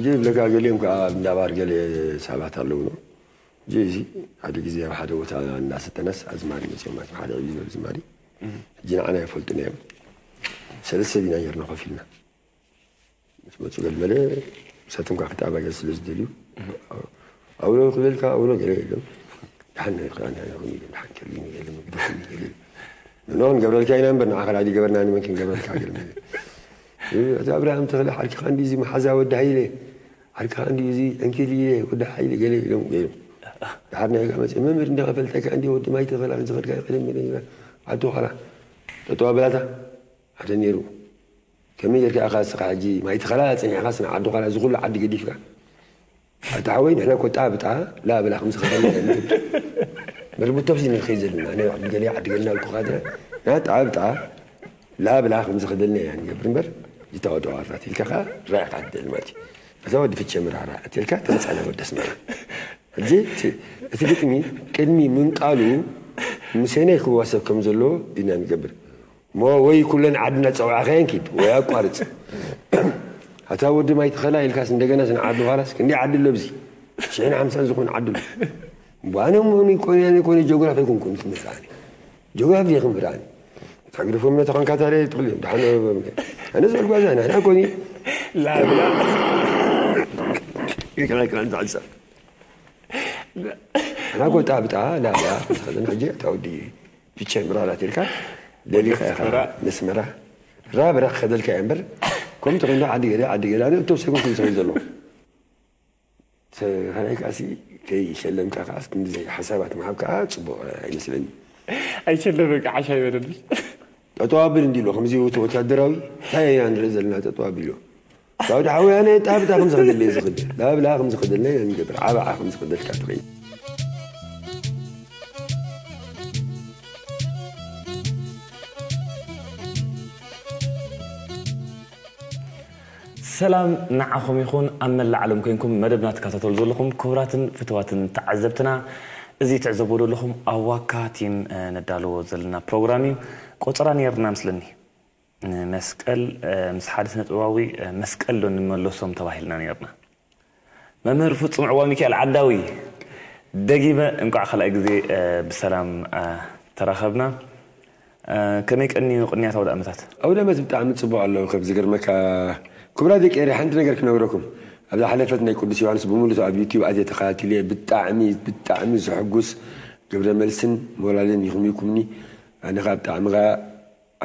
ሕጂ ብለካ ገሊኦም ከዓ ኣብ እንዳባር ገለ ሰባት ኣለዉ። ሕጂ እዚ ሓደ ግዜ ኣብ ሓደ ቦታ እናሰተናስ ኣዝማሪ መፅኦም፣ ኣብ ሓደ ዕብይ ዝበሉ ዝማሪ ሕጂ ንዓና ይፈልጡና እዮም። ሰለስተ ሰብ ኢና ነርና ኮፍ ኢልና። ምስ መፁ ገለመለ ንሳቶም ከዓ ክተኣባገል ስለ ዝደልዩ፣ ኣውሎ ክበልካ ኣውሎ ገለ የሎም። ደሓን ነርካ ንሕና ይኹን ኢሎም፣ ደሓን ከልዩኒ ገለ መግደፍኒ ገለ። ንሕና ክንገብረልካ ኢና እምበር ንዓኻ ላዲ ገበርና ንመን ክንገብረልካ ገለ መለ። እቲ ኣብርሃም ተኽለ ሓርክኻ እንዲ እዚ መሓዛ ወዲ ሃይለ፣ ሓርክኻ እንዲ እዚ ዕንኪል ኢለ ወዲ ሓይለ ገለ ኢሎም ገይሮም። ደሓር ናይ ጋ መፅእ መምህር እንዲ ከፈልጠካ እንዲ ወዲ ማይ ተኸላ ዝኸድካ ይቐደም መለ ይብላ። ዓዲ ዃላ ጠጠዋ በላታ ሓደ ነይሩ። ከመይ ጌርካ ኢኻ እስኻ ሕጂ ማይ ተኸላ ጸኒሕካስ ንዓዲ ዃላ እዚ ኩሉ ዓዲ ገዲፍካ? ኣታ ሓወይ ንሕና እኮ ጣ ብጣ ላ ብላ ከም ዝኸደልና ኢና ንገብር። መርቡት ተብሲ ንኸይድ ዘለና ናይ ዓዲ ገለ ዓዲ ገልና ኣልኩኻ ድና ንሕና ጣ ብጣ ላ ብላ ከም ዝኸደልና ኢና ንገብር እምበር ዝተወደዋ ኣርታት ኢልካ ኸዓ ራእኻ ትደሊ ማለት እዩ። በዛ ወዲ ፍቼ ምራራ እትልካ ተመጻና ወዲ ኣስመራ። ሕጂ እቲ እቲ ግጥሚ ቅድሚ ምንቃሉ ምሴነይ ክዋሰብ ከም ዘለዎ ኢና ንገብር። እሞ ወይ ኩለን ዓድና ጸውዓኸየን ኪድ ወይ ኣቋርጽ። ኣታ ወዲ ማይ ተኸላ ኢልካስ እንደገና ስን ዓዲ ዃላስ ክንደይ ዓዲ ኣሎ ኣብዚ ሽሕን ሓምሳን ዝኾነ ዓዲ ኣሎ። እሞ ኣነ ምሆኑ ይኮነ ያኔ ኮነ ጂኦግራፊ ኣይኮንኩን ትምህርኣኒ ጂኦግራፊ ዘይክምህርኣኒ ተግድፎም ነተኾንካ ታዲያ ይጥቕልዮም ድሓን ኣነ ዘልጓዛ ንሕና ኮኒ ላብላ ይቅራ ይቅራ እንተዕጸ ናጎ ጣብጣ ላብላ ዝኸደን ሕጂ እታ ወዲ ብቸ ምራላት ኢልካ ደሊኻ ኢኻ ኣስመራ። ነስመራ ራብራ ክኸደልካ እየ እምበር ከምቲ ክንዶ ዓዲ ገዳ ዓዲ ገዳ እቶ ሰይኮንኩም ዝኸይድ ዘለኹ ካልኣይ ከዓሲ ከይሸለምካ ከዓስ ክንዲ ሓሳባት ምሃብ ከዓ ፅቡቕ ኣይመስለኒ ኣይሸለመ ከዓ ዓሻ ይበለኒ ጠጠው ኣብል እንዲሎ ከምዚ ወተ- ወታደራዊ እንታይ ኢና ንርኢ ዘለና ጠጠው ኣቢሎ ዳውድ ሓውያነ ጣብጣ ከም ዝኸደለ ዝኽድ ላብላ ከም ዝኸደልና ኢና ንገብር ዓባዓ ከም ዝኸደልካ ትኽእል ሰላም ንዓኹም ይኹን ኣብ መላእ ዓለም ኮይንኩም መደብና ትከታተሉ ዘለኹም ክቡራትን ፍትዋትን ተዓዘብትና እዚ ትዕዘቡ ዘለኹም ኣብ ዋካ ቲም ነዳልዎ ዘለና ፕሮግራም እዩ ቆፀራ ነርና ምስለኒ መስቀል ምስ ሓደ ስነጥበባዊ መስቀል ዶ ንመለሶም ተባሂልና ነርና መምህር ፍጹም ዕዋ ሚካኤል ዓዳዊ ደጊመ እንቋዕ ካልኣይ ግዜ ብሰላም ተራኸብና ከመይ ቀንዩ ቅንያት ኣውደ ኣመታት ኣውደ ኣመት ብጣዕሚ ጽቡቕ ኣሎ ካብ ዝገርመካ ክቡራ ደቂ ኤሪ ሓንቲ ነገር ክነግረኩም ኣብ ዝሓለፈት ናይ ቅዱስ ዮሃንስ ብምሉቱ ኣብ ዩቲዩብ ኣትየ ተኸታቲለ ብጣዕሚ ብጣዕሚ ዘሐጉስ ግብረ መልስን ሞራልን ይኽምይኩምኒ ኣነ ከዓ ብጣዕሚ ከዓ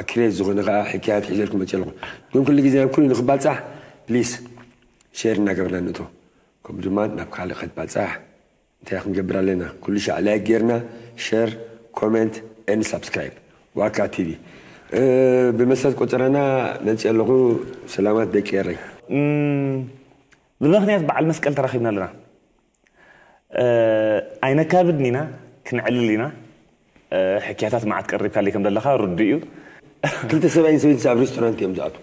ኣክሬት ዝኾነ ከዓ ሕክያት ሒዘልኩም መፅእ ኣለኹ ግን ኩሉ ግዜ ናብ ኩሉ ንክባፃሕ ፕሊስ ሼር እናገበርና ንእቶ ከምኡ ድማ ናብ ካልእ ከትባፃሕ እንታይ ክንገብር ኣለና ኩሉ ሻዕ ላይክ ጌርና ሸር ኮሜንት ኤን ሳብስክራይብ ዋካ ቲቪ ብመሰረት ቆፀረና መፅእ ኣለኹ ሰላማት ደቂ ኤረይ ብምክንያት በዓል መስቀል ተራኺብና ኣለና ኣይነካብድን ኢና ክንዕልል ኢና ሕክያታት መዓት ቀሪብካለይ ከም ዘለኻ ርዱእ እዩ ክልተ ሰብኣይን ሰበይትን ኣብ ሬስቶራንት እዮም ዝኣትዉ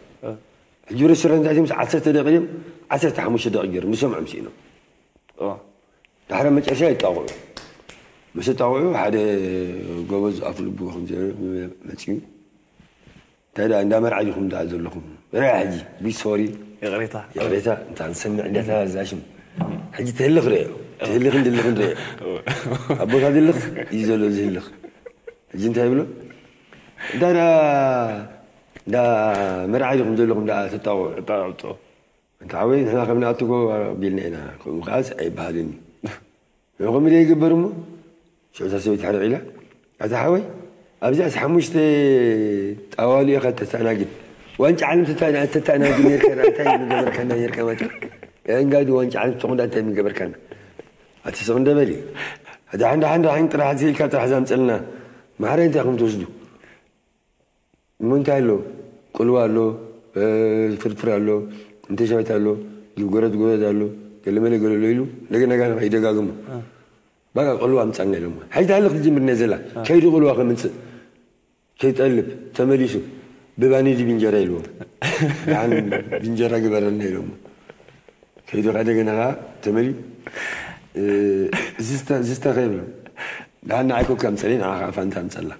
ሕጂ ሬስቶራንት ኣትዮም ዓሰርተ ደቂ እዮም ዓሰርተ ሓሙሽተ ደቂ ገይሮም ዝሰምዖም ስኢኖም ዳሕረ መጨረሻ ይጣቕዑ ምስ ጣቕዑ ሓደ ጎበዝ ኣፍ ልቡ መፅዩ እንታይ ደኣ እንዳ መርዓ ዲኹም ደኣ ዘለኹም ርኣ ሕጂ ቢሶሪ ይቕሬታ ይቕሬታ እንታ ንሰምዕ እንዲያታ ዛሽም ሕጂ ትህልኽ ርአ ትህልኽን ድልኽን ርአ ኣብ ቦታ ድልኽ እዩ ዘሎ ዝህልኽ ሕጂ እንታይ ይብሎ እንታይ ደኣ እንዳ መርዓ ዲኹም ዘለኹም ደኣ ትጣቕዑ እንተ ዓወይ ንሕና ከም ንኣትጎ ኣቢልና ኢና ከምኡ ከዓስ ኣይበሃልን እዩ ንዕኹም ኢለ ይግበር እሞ ሽዑ እታ ሰበይቲ ሓሪቕ ኢላ ኣታ ሓወይ ኣብዚኣስ ሓሙሽተ ጣዋሉ ኢኻ ተተኣናግድ ዋንጫ ዓለም ተተኣናግድ ነርካ እንታይ ምገበርካና ነርካ ማለት እዩ እንጋዲ ዋንጫ ዓለም ተኾንዳ እንታይ ምገበርካና ኣቲ ስቕ እንደበል እዩ ኣቲ ሓንዳ ሓንዳ ሓን ጥራሕ ኢልካ ጥራሕ ዛምፀልና ማሕረ እንታይ ከም ትወስዱ እሞ እንታይ ኣሎ? ቅልዋ ኣሎ፣ ፍርፍር ኣሎ፣ እንተሻዊት ኣሎ፣ ጎረድ ጎረድ ኣሎ፣ ገለመለ ገለሎ ኢሉ እንደገና ጋር ይደጋግሙ። በቃ ቅልዋ ኣምጻልና ኢሎሞ። ሕጂ ታህሊ ክትጅምር ነዘላ ከይዱ ቅልዋ ከምጽእ ከይጠልብ ተመሊሱ ብባኒ ድዩ ብእንጀራ ኢልዎም። ደሓን ብእንጀራ ግበረልና ኢሎሞ። ከይዱ ከኣ እንደገና ከኣ ተመልዩ ዝስተ ዝስተ ከይብሎ ደሓን ንዓይ ኮካ ኣምጸለይ ንዓ ከኣ ፋንታ ኣምጸላ።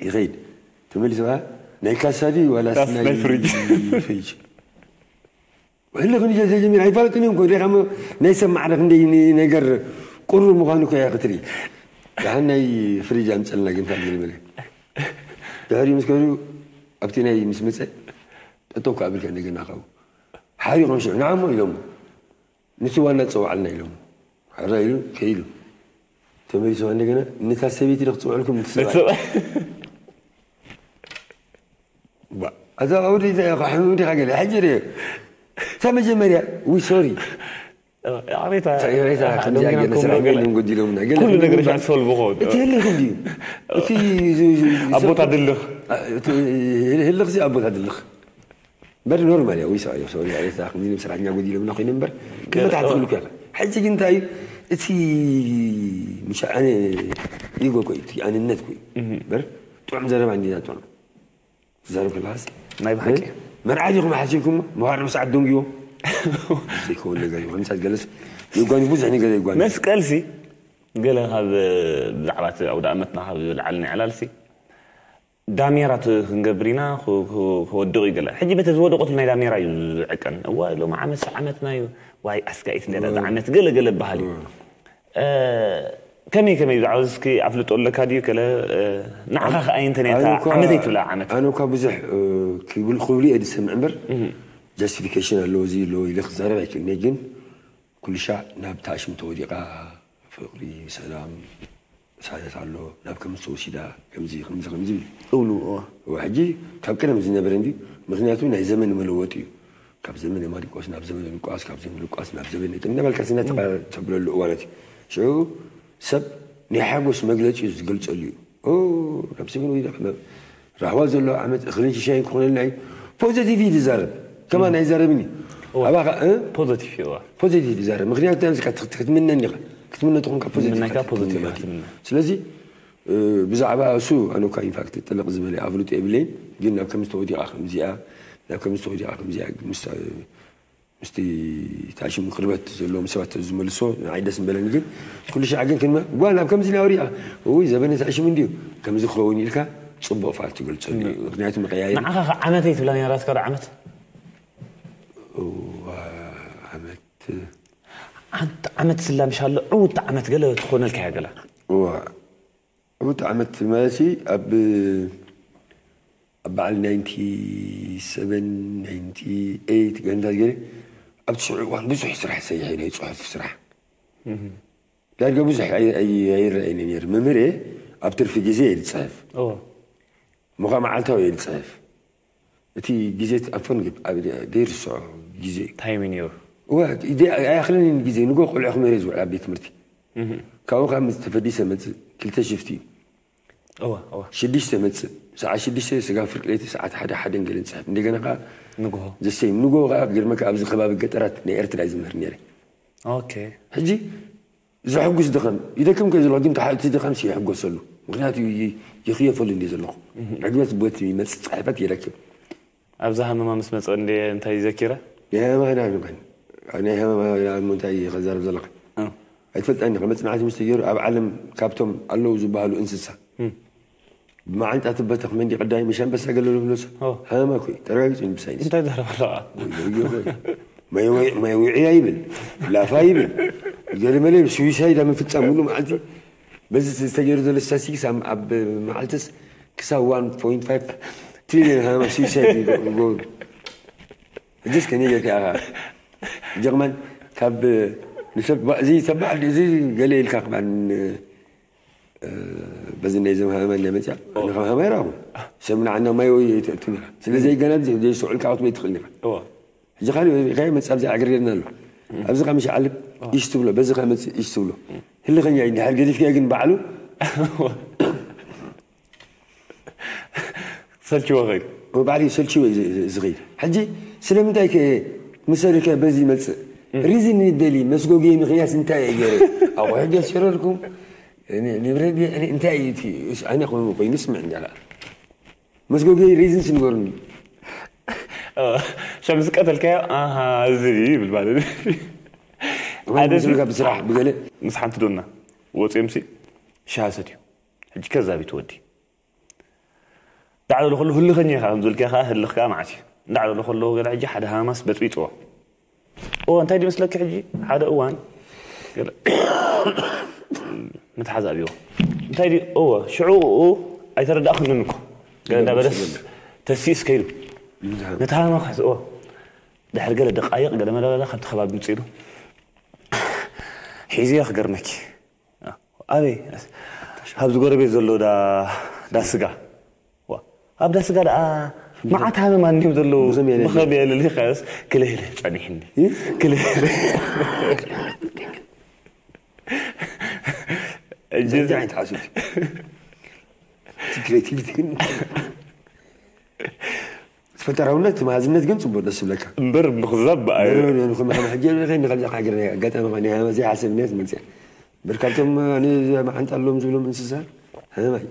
ይኸይድ ተመሊሱ ከኣ ናይ ካሳ ድዩ ዋላስ ናይ ፍሪጅ? ፍሪጅ። ህልኽ ንጀ ተጀሚር ኣይፋለጥን እዮም። ኮ ዲኻ ናይ ሰብ ማዕረ ክንደይ ን-፣ ነገር ቁሩብ ምዃኑ ኮ እያ ክትርኢ። ደሓን ናይ ፍሪጅ ኣምፀልና ግን ካብ ዝብል ድሕሪ ምስ ከዱ ኣብቲ ናይ ምስ መፀ ጠጠው ካብ ኢልካ እንደገና ካብኡ ሓሪቖም ሽዑ ንዓሞ ኢሎሞ። ንቲ ዋና ትጸውዓልና ኢሎም። ሕራይ ኢሉ ከይዱ። ተመሊሶም እንደገና፣ ነታ ሰበይቲ ዶ ክትጽውዕልኩም፣ ነቲ ሰብኣይ? ነቲ ሰብኣይ። ባ-፣ ኣዛ ኣውዲ እንታይ ኢኻ፣ ሕሙም ዲኻ ገለ? ሕጂ ርእ። እታ መጀመርያ፣ ዊ ሶሪ። ሬታ፣ ሬታ፣ ከምዚኣ ሎሚ ገለ ግና ስራሕ ኮምዶ ገለ፣ የለን ጎዲሎምና። ገለ ኩሉ ነገር ግን ሻዕ ዝፈልጉ ኾን። እቲ ህልኽ እንድዩ። እቲ ዝ-፣ ዝ-፣ ዝ-፣ ኣቦታ ድልኽ። እ-፣ እቲ ህልኽ ዚ ኣቦታ ድልኽ። እምበር ኖርማል እያ፣ ወይ ሰብኣይ፣ ሶሪ፣ ኣቤት፣ ኣኽሚኒ፣ ስራሕኛ ጎዲሎምና ኮይነ እምበር፣ ክትፈትሓ ትኽእል እኮ ኢኻ። ሕጂ ግን እንታይ እዩ፣ እቲ ምሽ ኣነ ኢጎ እኮ እዩ፣ እቲ ኣንነት እኮ እዩ። እምበር ጥዑም ዘረባ እንዲና ጥዑም። ትዛረብ ከለኻስ፣ ናይ ብሓቂ። መርዓ ዲኹም ሓሲብኩም፣ መኻርብ ሰዓት ደንግዎ። ዘይከውን ነገር እዩ፣ ከምሳት ገለስ፣ ይጓኒ፣ ብዙሕ ነገር ይጓኒ። መስቀልሲ፣ ገለ ካብ ብዛዕባ እቲ ኣውደ ኣመትና ካብ ዝብል ዓሊ ናይ ዕላልሲ፣ ዳሜራ ት-፣ ክንገብር ኢና፣ ክ-፣ ክ-፣ ክወድቕ እዩ ገለ። ሕጂ በቲ ዝወደቐትሉ ናይ ዳሜራ እዩ ዝዕቀን። እዋ፣ ሎሚ ዓመት ሰዓመትና እዩ። ዋይ፣ ኣስጋኢት እንደ እዋ። ዓመት ገለ ገለ በሃል እዩ። እዋ። እ፣ ከመይ ከመይ ብዛዕባ እዚ እስኪ ኣፍልጦ ኣለካ ድዩ? ከለ፣ እ፣ ንዓኻ ኣነ፣ ከኣ እንተ ነታ ኣነ እኳ፣ ዓመተይ ትብላ ዓመት። ኣነ እኳ ብዙሕ፣ እ፣ ክብል-፣ ክብሉ እየ ዝሰምዕ እምበር፣ እህ። ጃስቲፊኬሽን ኣለዎ፣ እዚ ኣለዎ ኢለ ክዛረብ ኣይክእልን እየ። ግን ኩሉ ሻዕ ናብ ተኣሽም ተወዲቓ፣ ፍቕሪ፣ ሰላም፣ ሳነት ኣሎ፣ ናብ ከምዚ ተወሲዳ፣ ከምዚ፣ ከምዚ፣ ከምዚ ይብል። እብሉ፣ እዋ። እዋ፣ ሕጂ ካብ ቀደም ዝነበረ እንድዩ፣ ምኽንያቱ ናይ ዘመን መለወጢ እዩ። ካብ ዘመነ ማርቆስ ናብ ዘመነ ሉቃስ፣ ካብ ዘመነ ሉቃስ ናብ ዘመነ እናበልካ ስና ተብለሉ እዋናት እዩ። ሽዑ ሰብ ናይ ሓጎስ መግለጺ ዝገልጸሉ እዩ። ኦ፣ ካብ ሰሜን ወይ ዳሕና ራህዋ ዘሎ ዓመት እኽልን ሽሻይን ክኾነልና እዩ። ፖዘቲቭ እዩ ዝዛረብ። ከማን ኣይዛረብን እዩ። እዋ። ኣባኻ፣ እ? ፖዘቲቭ እዩ፣ እዋ። ፖዘቲቭ ይዛረብ። ምኽንያቱ እንታይ ምስካ ትክ-፣ ክትምነን ኢኻ። ክትምነ ተኾንካ ፖዘቲቭ ምምናይካ ኢኻ ፖዘቲቭ ክትምነ ኢኻ ማለት እዩ። ትምነ። ስለዚ፣ እ፣ ብዛዕባ እሱ ኣነ እኳ ኢንፋክት ጥልቕ ዝበለ ኣፍልጦ የብለይን፣ ግን ናብ ከምዚ ተወዲቓ ከምዚኣ፣ ናብ ከምዚ ተወዲቓ ከምዚኣ፣ ምስ፣ ምስቲ ታሽም ቅርበት ዘለዎም ሰባት ዝመልሶ ንዓይ ደስ ምበለኒ፣ ግን ኩሉ ሻዕ ግን ክንመ-፣ ጓል ኣብ ከምዚ ናወሪኣ፣ እውይ ዘበነ ታሽም እንድዩ፣ ከምዚ ክኸውን ኢልካ ጽቡቕ ፋል ትገልጸሉ እዩ። ምኽንያቱ መቀያየሪ ንዓኻ ከ ዓመተይ ትብላ ነይራ እስካ ዶ ዓመት? እዋ፣ ዓመት። ሓንቲ ዓመት ስላ ምሽ ኣሎ፣ ዕውቲ ዓመት ገለ ትኾነልካ እያ ገለ። እዋ፣ ዕውቲ ዓመት ማለትሲ ኣብ፣ ኣብ በዓል ናይንቲ ሰቨን፣ ናይንቲ ኤይት ገንዳ ገለ፣ ኣብቲ ሽዑ እዋን ብዙሕ ስራሕ ሰይሐ ናይ ጽሑፍ ስራሕ። እህ። ዳርጋ ብዙሕ ኣይ-፣ ኣይ-፣ ኣይረኣየኒ ነይሩ። መምህር እየ፣ ኣብ ትርፊ ግዜ እየ ዝጽሕፍ። ኦ። ምዃ መዓልታዊ እየ ዝጽሕፍ። እቲ ግዜ ትኣፎን ግብ-፣ ኣብ ዘይርስዖ ግዜ። ታይም እዩ ነይሩ። እዋ፣ ደ-፣ ኣይኣኽለንን ግዜ። ንጎ ቆልዑ ክምህር እየ ዝውዕል ኣብ ቤት ትምህርቲ። እህ። ካብኡ ካብ ምስ ተፈዲሰ መጽእ፣ ክልተ ሽፍቲ እዩ። እዋ፣ እዋ። ሽዱሽተ መጽእ፣ ሰዓት ሽዱሽተ ስጋ ፍርቂ ለይቲ፣ ሰዓት ሓደ፣ ሓደ ገለ ንጽሕፍ። እንደገና ከኣ ንግሆ። ዘሰይም። ንግሆ ከኣ ግርመካ ኣብዚ ከባቢ ገጠራት ናይ ኤርትራ እየ ዝምህር ነይረ። ኦኬ። ሕጂ ዘሐጉስ ድኻም ይደክም ከ ዘለኹ፣ ግን ተሓ-፣ እቲ ድኻምሲ ይሕጎሰሉ። ምኽንያቱ ይ-፣ ይኽየፈሉ እንደ ዘለኹ። እህ። ዕግበት ቦት ይመጽእ፣ ጽሕፈት ይረክብ። ኣብዛ ሃመማ ምስ መጸ እንደ እንታይ ዘኪረ? ናይ ሃመማ ዳ ንበል። ኣብ ናይ ሃመማ ዳ እሞ እንታይ ከዛርብ ዘለኻ? እ። ኣይትፈልጣን ኢኻ፣ መጽናዕቲ ምስ ተገይሩ ኣብ ዓለም ካብቶም ኣለዉ ዝበሃሉ እንስሳ። እም። ብመዓንጣ ትበተኽ መንዲ ቀዳይ ምሽ ኣንበሳ ገለ ዝብሎ ሰብ። ኦ። ሃመማ እኮ እዩ። ተረጋጊጹ እዩ ብሳይንስ። እንታይ ትዛረብ ኣለኻ? ወይ፣ ወይ፣ ወይ። ማይ ወይ፣ ማይ ውዕያ ይብል። ላፋ ይብል። ገለ መለ ይብል። ስዊሳይድ ኣብ ምፍጻም ሙሉ መዓልቲ በዚ ዝተገይሩ ዘሎ ስታቲስቲክስ ኣብ፣ ኣብ መዓልትስ ክሳብ ዋን ፖይንት ፋይቭ ትሪልዮን ሃመማ ስዊሳይድ ይገ-፣ ይገብሩ። ሕጂ እስከ ንገርካ ኢኻ። ጀርመን ካብ ንሰብ ባ-፣ እዚ ተባዕ፣ እዚ ገለ ኢልካ ክባን እ፣ በዚ ናይ ዘም ሃመማ እናመጽኣ፣ ኦ። ኣነ ከም ሃመማ ይረኣኹ። ሰብ ንዓና ማይ ወይ ተ-፣ ትምህራ። ስለ ዘይገናዝ፣ ዘይስተውዕልካ ክትብል ትኽእል ኢኻ። እዋ። ሕጂ ካልእ ሪኢኻዮ መጽእ ኣብዚ ኣዕገርገርና ኣሎ። ኣብዚ ካብ ምሽ ዓልብ እዋ። ኢሽ ትብሎ፣ በዚ ካብ መጽእ ኢሽ ትብሎ። ህልኸኛ እዩ። እንድሕር ገዲፍካዮ ግን ባዕሉ ሰልችዎ ኸይዱ። ባዕሉ እዩ ሰልችዎ እዩ ዝ-፣ ዝ-፣ ዝኸይድ። ሕጂ ስለምንታይ ከ ምሰልከ በዚ ይመጽእ? እም። ሪዝን ይደሊ፣ መስጎጊ ምኽንያት እንታይ እየ ገይረ? ኣቑሑ ገሲረልኩም? ን-፣ ንብረት ን-፣ እንታይ እዩ እቲ? እስ-፣ ኣነ ኮይኑ፣ ኮይኑ ስምዕ እንዲያ ከኣ። መስጎጊ ሪዝንስ ንገሩኒ። እ፣ ሸምስ ቀተልካዮ? ኣሃ፣ እዚ እዩ ይብል ማለት እዩ። ወይ ሓደ ምስሉ እዚ ካብ ስራሕ ብገለ ምስ ሓንቲ ዶና ወፂኦምሲ ሻሂ ሰትዩ። ሕጂ ከዛቢት ወዲ። ዳዕበሉ ከሎ ህልኸኛ ኢኻ፣ ከም ዝበልካ ኢኻ፣ ህልኽ ከኣ መዓት እዩ። ዳዕበሉ ከሎ ገለ ሕጂ ሓደ ሃማስ በጥቢጥዎ። እዎ እንታይ ድዩ መስለኪ ሕጂ ሓደ እዋን ገለ ምትሓዝ ኣብዎ እንታይ ድዩ እዎ ሽዑ ኡ ኣይተረዳእክንን እኮ ገለ እንዳበለስ ተሲስ ከይዱ ነታ ሃማ ክሕዝ እዎ ድሕሪ ገለ ደቃይቕ ገለ መለበለ ካብቲ ከባቢ ምጽእ ኢሉ ሒዝዮ ክገርመኪ ኣበይ ኣብዚ ጎረቤት ዘሎ ዳ ስጋ ኣብ ዳ ስጋ ደኣ መዓት ሃመማ እንዲዮም ዘለዉ ብኸመይ የለ ብኸመይ የለ ልኻስ ክልህልህ ጸኒሕኒ ክልህልህ እጅ እንታይ ዓይነት ሓሱት እቲ ክሬቲቪቲ ግን ፈጠራውነት መሃዝነት ግን ጽቡቅ ደስ ይብለካ እምበር ምኽዛብ በኣይ ንኹም ከም ሕጂ ንኸም ንኸም ሓገር ኣጋጣሚ ኸኒ ዘይሓሰብ ነት መጽያ እምበር ካብቶም ኣነ መዓንጣ ኣለዎም ዝብሎም እንስሳ ሃመማይ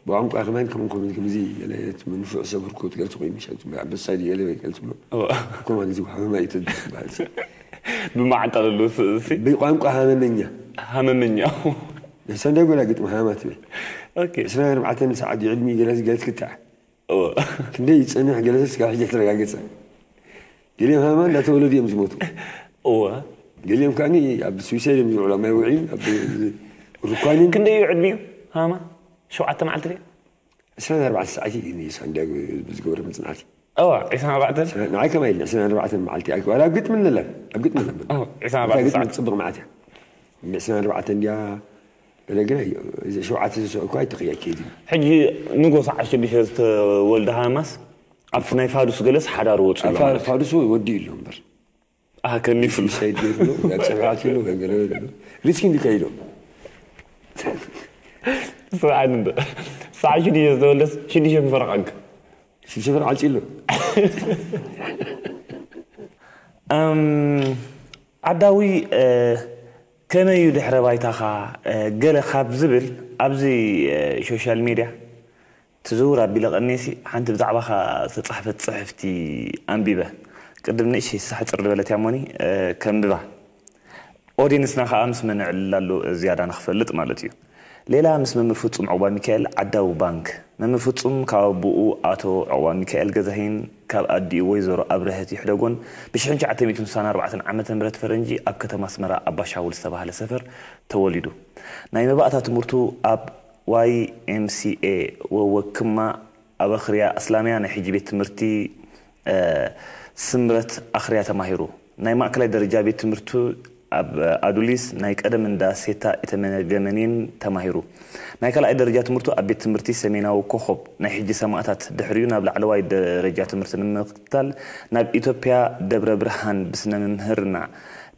ብቋንቋ ከማን ከም ከም ከምዚ የለት ምንፉዕ ሰብ ህርኩ ትገልጽ ኮይኑ ሸት በሳይ የለ ወይ ገልጽ ብሎ ከማን እዚ ሃመማይ ትባል ብመዓንጣ ለሉ ብቋንቋ ሃመመኛ ሃመመኛ ሰንደይ ጎላ ግጥም ሃማ ትብል እስራ ኣርባዕተን ሰዓት ይዕድሚ ገለስ ገለስ ክታዕ ክንደይ ይጸንሕ ገለሰስ ካብ ሕጂ ተረጋገጸ ገሊኦም ሃማ እንዳተወለዱ እዮም ዝሞቱ እወ ገሊኦም ከዓ ኣብ ስዊሳይድ እዮም ዝውዕሉ ኣብ ማይ ውዒ ኣብ ሩኳኒን ክንደይ እዩ ዕድሚኡ ሃማ ሸውዓተ መዓልቲ ድዩ ዕስራን ኣርባዕተ ሰዓት እዩ ሳንዲያጎ ዝገበረ መፅናዕቲ እዋ ዕስራን ኣርባዕተን ንዓይ ከማይ ኢልና ዕስራን ኣርባዕተን መዓልቲ ኣይኮ ዋላ ኣብ ግጥሚ ኣለና ኣብ ግጥሚ ኣለና ዕስራን ኣርባዕተን ሰዓት ፅብቕ መዓት እያ ዕስራን ኣርባዕተን እንድያ ገለገለ ሸውዓተ ዝስዑ እኳ ኣይተኽያ ከይድ ሕጂ ንጎ ሰዓት ሽዱሽተ ዝተወልደ ሃማስ ኣብቲ ናይ ፋዱስ ገለስ ሓዳር ወፁ ኣሎ ማለት እዩ። ፋዱስ ወዲኡ ኣሎ እምበር ኣሃ ከኒፉ ኣሎ። ሰይድ ገይሩ ኣሎ፣ ኣብ ፀብሒ ኣትዩ ኣሎ፣ ገለ ገለ ኣሎ። ሪስኪ እንዲ ከይዶ ስምዓኒ እንዶ ሰዓት ሽዱሽተ ዝተወልደስ ሽዱሽተ ክፈረቐንካ። ሽዱሽተ ፈረቕ ዓፂ ኣሎ። ዓዳዊ ከመይ እዩ ድሕረ ባይታኻ ገለ ካብ ዝብል ኣብዚ ሶሻል ሜድያ ትዝውር ኣቢለ ቀኔሲ ሓንቲ ብዛዕባኻ ዝተፃሕፈት ፅሕፍቲ ኣንቢበ ቅድም ንእሽተይ ሳሕፅር ዝበለት ያሞኒ ከንብባ ኦዲንስና ከዓ ምስ መን ዕልል ኣሎ ዝያዳ ንክፈልጥ ማለት እዩ ሌላ ምስ መምህር ፍጹም ዑቕባሚካኤል ዓዳዊ ባንክ፣ መምህር ፍጹም ካብ ኣቦኡ ኣቶ ዑቕባሚካኤል ገዛሄን ካብ ኣዲኡ ወይዘሮ ኣብረሀት ይሕደጎን ብሽሕንሸዓተሚእትን ስሳን ኣርባዕተን ዓመተ ምህረት ፈረንጂ ኣብ ከተማ ኣስመራ ኣባሻውል ዝተባህለ ሰፈር ተወሊዱ። ናይ መባእታ ትምህርቱ ኣብ ዋይ ኤም ሲ ኤ ወወክማ ኣበኽርያ ኣስላምያ ናይ ሕጂ ቤት ትምህርቲ ስምረት ኣኽርያ ተማሂሩ። ናይ ማእከላይ ደረጃ ቤት ትምህርቱ ኣብ ኣዱሊስ ናይ ቀደም እንዳ ሴታ ኤተመገመኔን ተማሂሩ። ናይ ካልኣይ ደረጃ ትምህርቱ ኣብ ቤት ትምህርቲ ሰሜናዊ ኮኾብ ናይ ሕጂ ሰማእታት ድሕሪኡ ናብ ላዕለዋይ ደረጃ ትምህርቲ ንምክትታል ናብ ኢትዮጵያ ደብረ ብርሃን ብስነ ምምህርና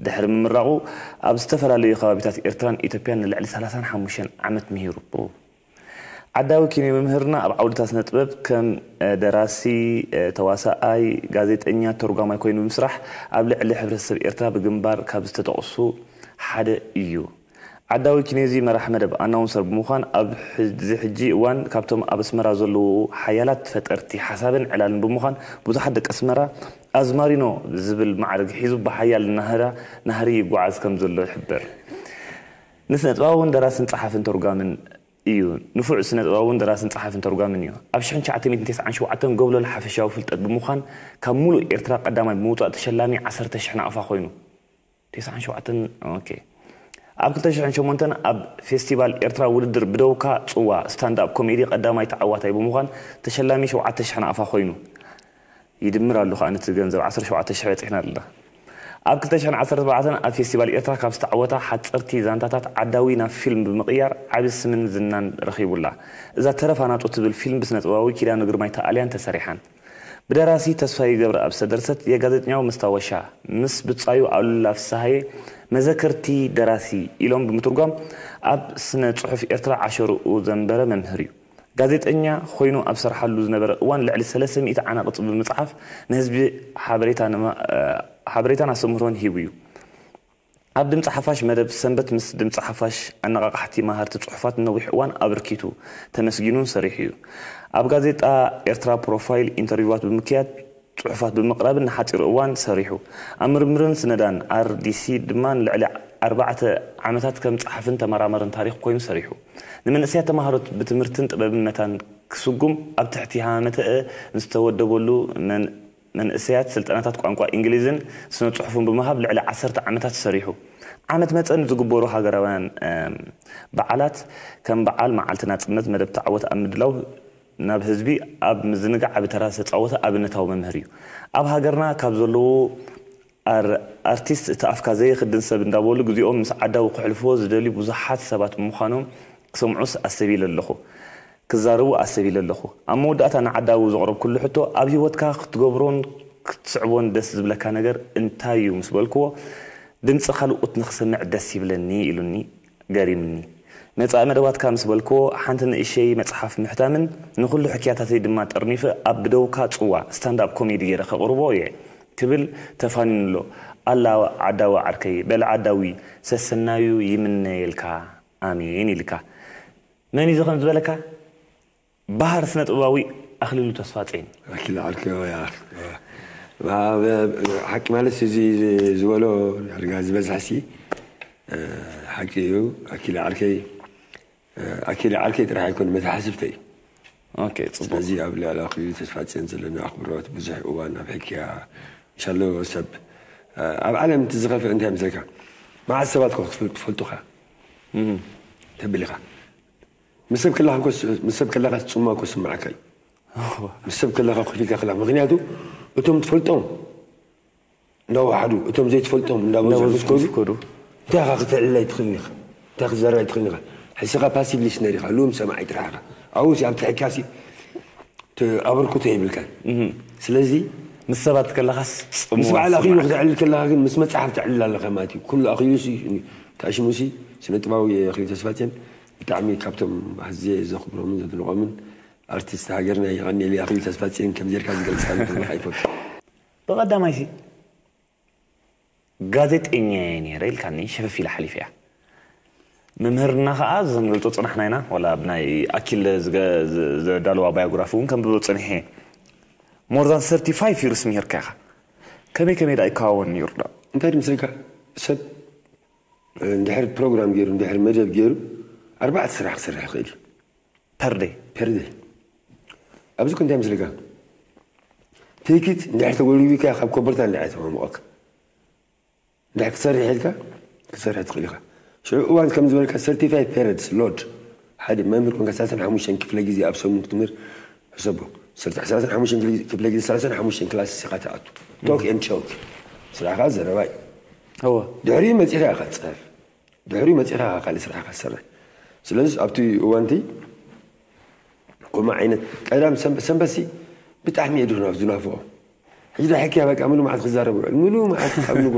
ድሕሪ ምምራቑ ኣብ ዝተፈላለዩ ከባቢታት ኤርትራን ኢትዮጵያን ንልዕሊ ሰላሳን ሓሙሽተን ዓመት ምሂሩ። ዓዳዊ ኪንዮ መምህርና ኣብ ዓውድታት ስነ ጥበብ ከም ደራሲ፣ ተዋሳኣይ፣ ጋዜጠኛ፣ ተርጓማይ ኮይኑ ብምስራሕ ኣብ ልዕሊ ሕብረተሰብ ኤርትራ ብግንባር ካብ ዝተጠቕሱ ሓደ እዩ። ዓዳዊ ኪንዮዚ መራሒ መደብ ኣናውንሰር ብምዃን ኣብዚ ሕጂ እዋን ካብቶም ኣብ ኣስመራ ዘለዉ ሓያላት ፈጠርቲ ሓሳብን ዕላልን ብምዃን ብዙሓት ደቂ ኣስመራ ኣዝማሪኖ ዝብል ማዕርግ ሒዙ ብሓያል ናህራ ናህሪ ይጓዓዝ ከም ዘሎ ይሕበር። ንስነጥበባውን ደራስን ጸሓፍን ተርጓምን እዩ። ንፉዕ ስነ-ጥበባውን ደራስን ጸሓፍን ተርጓምን እዩ። ኣብ ሽሕን ትሽዓተ ሚእትን ተስዓን ሸውዓተን ጎብለል ሓፈሻዊ ፍልጠት ብምዃን ካብ ሙሉእ ኤርትራ ቀዳማይ ብምውጻእ ተሸላሚ ዓሰርተ ሽሕ ናቕፋ ኮይኑ። ተስዓን ሸውዓተን ኦኬ። ኣብ ክልተ ሽሕን ሸሞንተን ኣብ ፌስቲቫል ኤርትራ ውድድር ብደውካ ጽዋ ስታንድ ኣፕ ኮሜዲ ቀዳማይ ተዓዋታይ ብምዃን ተሸላሚ ሸውዓተ ሽሕ ናቕፋ ኮይኑ። ይድምር ኣሎ ከዓ ነቲ ገንዘብ ዓሰርተ ሸውዓተ ሽሕ በፂሕና ኣለና ኣብ ክልተ ሽሕን ዓሰርተ ኣርባዕተን ኣብ ፌስቲቫል ኤርትራ ካብ ዝተዓወታ ሓፀርቲ ዛንታታት ዓዳዊ ናብ ፊልም ብምቕያር ዓቢ ስምን ዝናን ረኺቡላ እዛ ተረፋ ናጡ ትብል ፊልም ብስነጥበባዊ ኪዳነ ግርማይ ተኣልያን ተሰሪሓን ብደራሲ ተስፋይ ገብረኣብ ዝተደርሰት የጋዜጠኛዊ መስታወሻ ምስ ብጻዩ ኣሉላ ፍስሃየ መዘከርቲ ደራሲ ኢሎም ብምትርጓም ኣብ ስነ ጽሑፍ ኤርትራ ዓሸርኡ ዘንበረ መምህር እዩ። ጋዜጠኛ ኮይኑ ኣብ ዝሰርሓሉ ዝነበረ እዋን ልዕሊ ሰለስተ ሚእቲ ዓናቕጽ ብምጽሓፍ ንህዝቢ ሓበሬታን ኣስተምህሮን ሂቡ እዩ። ኣብ ድምጺ ሓፋሽ መደብ ሰንበት ምስ ድምጺ ሓፋሽ ኣነቓቓሕቲ መሃርቲ ጽሑፋት ንነዊሕ እዋን ኣበርኪቱ ተመስጊኑን ሰሪሑ እዩ። ኣብ ጋዜጣ ኤርትራ ፕሮፋይል ኢንተርቪዋት ብምክያድ ጽሑፋት ብምቕራብን ንሓጺር እዋን ሰሪሑ። ኣብ ምርምርን ስነዳን፣ ኣር ዲ ሲ፣ ድማ ንልዕሊ ኣርባዕተ ዓመታት ከም ጸሓፍን ተመራመርን ታሪኽ ኮይኑ ሰሪሑ። ንመንእሰያት ተማሃሮ ብትምህርትን ጥበብን መታን ክስጉም ኣብ ትሕቲ ሃመተአ ንዝተወደበሉ መን መንእሰያት ስልጠናታት ቋንቋ እንግሊዝን ስነ ጽሑፉን ብምሃብ ልዕሊ ዓሰርተ ዓመታት ሰሪሑ። ዓመት መጸ ንዝግበሩ ሃገራውያን በዓላት ከም በዓል መዓልቲ ናጽነት መደብ ተዓወት ኣብ ምድላው ናብ ህዝቢ ኣብ ምዝንጋዕ ዓቢ ተራ ዝተጻወተ ኣብነታዊ መምህር እዩ። ኣብ ሃገርና ካብ ዘለዉ ኣር ኣርቲስት እቲ ኣፍካ ዘይኽድን ሰብ እንዳበሉ ግዜኦም ምስ ዓዳዊ ክሕልፍዎ ዝደልዩ ብዙሓት ሰባት ብምዃኖም ክሰምዑስ ኣሰቢለ ኣለኹ። ክዛረቡ ኣሰቢለ ኣለኹ። ኣብ መወዳእታ ንዓዳዊ ዘቕረብኩሉ ሕቶ ኣብ ህይወትካ ክትገብሮን ክትስዕቦን ደስ ዝብለካ ነገር እንታይ እዩ ምስ በልክዎ ድምፂ ካልኦት ንክሰምዕ ደስ ይብለኒ ኢሉኒ። ገሪምኒ። መጻኢ መደባትካ ምስ በልክዎ ሓንቲ ንእሸይ መጽሓፍ ምሕታምን ንኹሉ ሕክያታተይ ድማ ጠርኒፈ ኣብ ብደውካ ጽዋ ስታንድ ኣፕ ኮሜዲ ገይረ ከቕርቦ እየ ክብል ተፋኒኑ ኣሎ። ኣላ ዓዳዊ ዓርከይ በል ዓዳዊ ሰሰናዩ ይምነየልካ ኣሜን ኢልካ። መን እዩ ከምዚ ዝበለካ? ባህር ስነ ጥበባዊ ኣኽሊሉ ተስፋጼን። ኣኪል ዓርከይ ወያ ሓቂ ማለት እዚ ዝበሎ ዳርጋ ዝበዝሕ ሲ ሓቂ እዩ። ኣኪል ዓርከይ ኣኪል ዓርከይ ጥራሕ ኣይኮን መተሓስብተይ። ኦኬ ጽቡቅ። ስለዚ ኣብ ልዕሊ ኣኽሊሉ ተስፋጼን ዘለና ኣኽብሮት ብዙሕ እዋን ኣብ ሕክያ እንሻሎ ሰብ ኣብ ዓለም እቲ ዝኸፍእ እንታይ ምስለካ መዓት ሰባት ክትፈልጡኻ ተብልኻ ምስ ሰብ ከለኻ ምስ ሰብ ከለኻ ጽማ እኮ ስምዓካ እዩ። ምስ ሰብ ከለኻ ኮፍ ኢልካ ከለኻ ምክንያቱ እቶም ትፈልጦም እንዳወሓዱ እቶም ዘይትፈልጦም እንዳበዝሑ ምስ ከዱ እንታይ ኢኻ ክትዕልል ኣይትኽእልን ኢኻ። እንታይ ክትዘርብ ኣይትኽእልን ኢኻ። ሕስኻ ፓሲቭ ሊስነር ኢኻ። ልኡም ሰማዒ ጥራሕ ኢኻ። ኣብኡ ሲ ኣብቲ ሕክያ ሲ ኣበርክቶ የብልካን። ስለዚ ምስ ሰባት ከለኻስ ምስ በዓል ኣኽሊሉ ክተዕልል ከለኻ ግን ምስ መጽሓፍ ተዕልል ኣለኻ ማለት እዩ። ኩሉ ኣኽሊሉ ሲ ተኣሽሙ ሲ ስነ ጥባዊ ኣኽሊሉ ተስፋጽዮን ብጣዕሚ ካብቶም ኣዝየ ዘኽብሮምን ዘድንቖምን ኣርቲስት ሃገርና የቐንየለይ ኣኽሊሉ ተስፋጽዮን ከም ጌርካ ዝገልጽካ ዘለኻ ኣይፈልጥን። ብቐዳማይሲ ጋዜጠኛ እየ ነይረ ኢልካኒ ሸፈፍ ኢላ ሓሊፈ እያ። ምምህርና ከዓ ዘንገልጾ ጽናሕና ኢና ዋላ ብናይ ኣኪል ዘዳለዋ ባዮግራፊ እውን ከንብቦ ጸኒሐ እየ። More than thirty five years ምሂርካ ኢኻ። ከመይ ከመይ ደኣ ይከዋወን ነይሩ ደኣ? እንታይ ድምስልካ ሰብ እንድሕር ፕሮግራም ገይሩ እንድሕር መደብ ገይሩ ኣርባዕተ ስራሕ ክሰርሕ ይኽእል እዩ። Per day. Per day. ኣብዚ እኮ እንታይ ምስልካ ትይኪት እንድሕር ተጎልቢካ ካብ ኮበርታ እንድሕር ተማሙቐካ እንድሕር ክትሰርሕ ኢልካ ክትሰርሕ ትኽእል ኢኻ። ሽዑ እዋን ከም ዝበልካ certified periods load ሓደ መምህር ኮንካ ሰላሳን ሓሙሽተን ክፍለ ግዜ ኣብ ሰሙን ክትምህር ሕሰቦ። ሰላሳን ሓሙሽተን ክፍለ ግዜ ሰላሳን ሓሙሽተን ክላስ ኢኻ ትኣቱ። Talk and choke ስራሕኻ ዘረባ እዩ። እወ። ድሕሪኡ መፂኻ ኢኻ ትፅሕፍ። ድሕሪኡ መፂኻ ኢኻ ካልእ ስራሕኻ ትሰርሕ። ስለዚ ኣብቲ እዋንቲ ከምኡ ዓይነት ቀዳም ሰንበት ሰንበትሲ ብጣዕሚ እየ ድኽናፍ ዝናፍቖ። ሕጂ ዳሕኪ በቃ ምሉ መዓልቲ ክዛረብ ውዕል ምሉ መዓልቲ ካብ ንጎ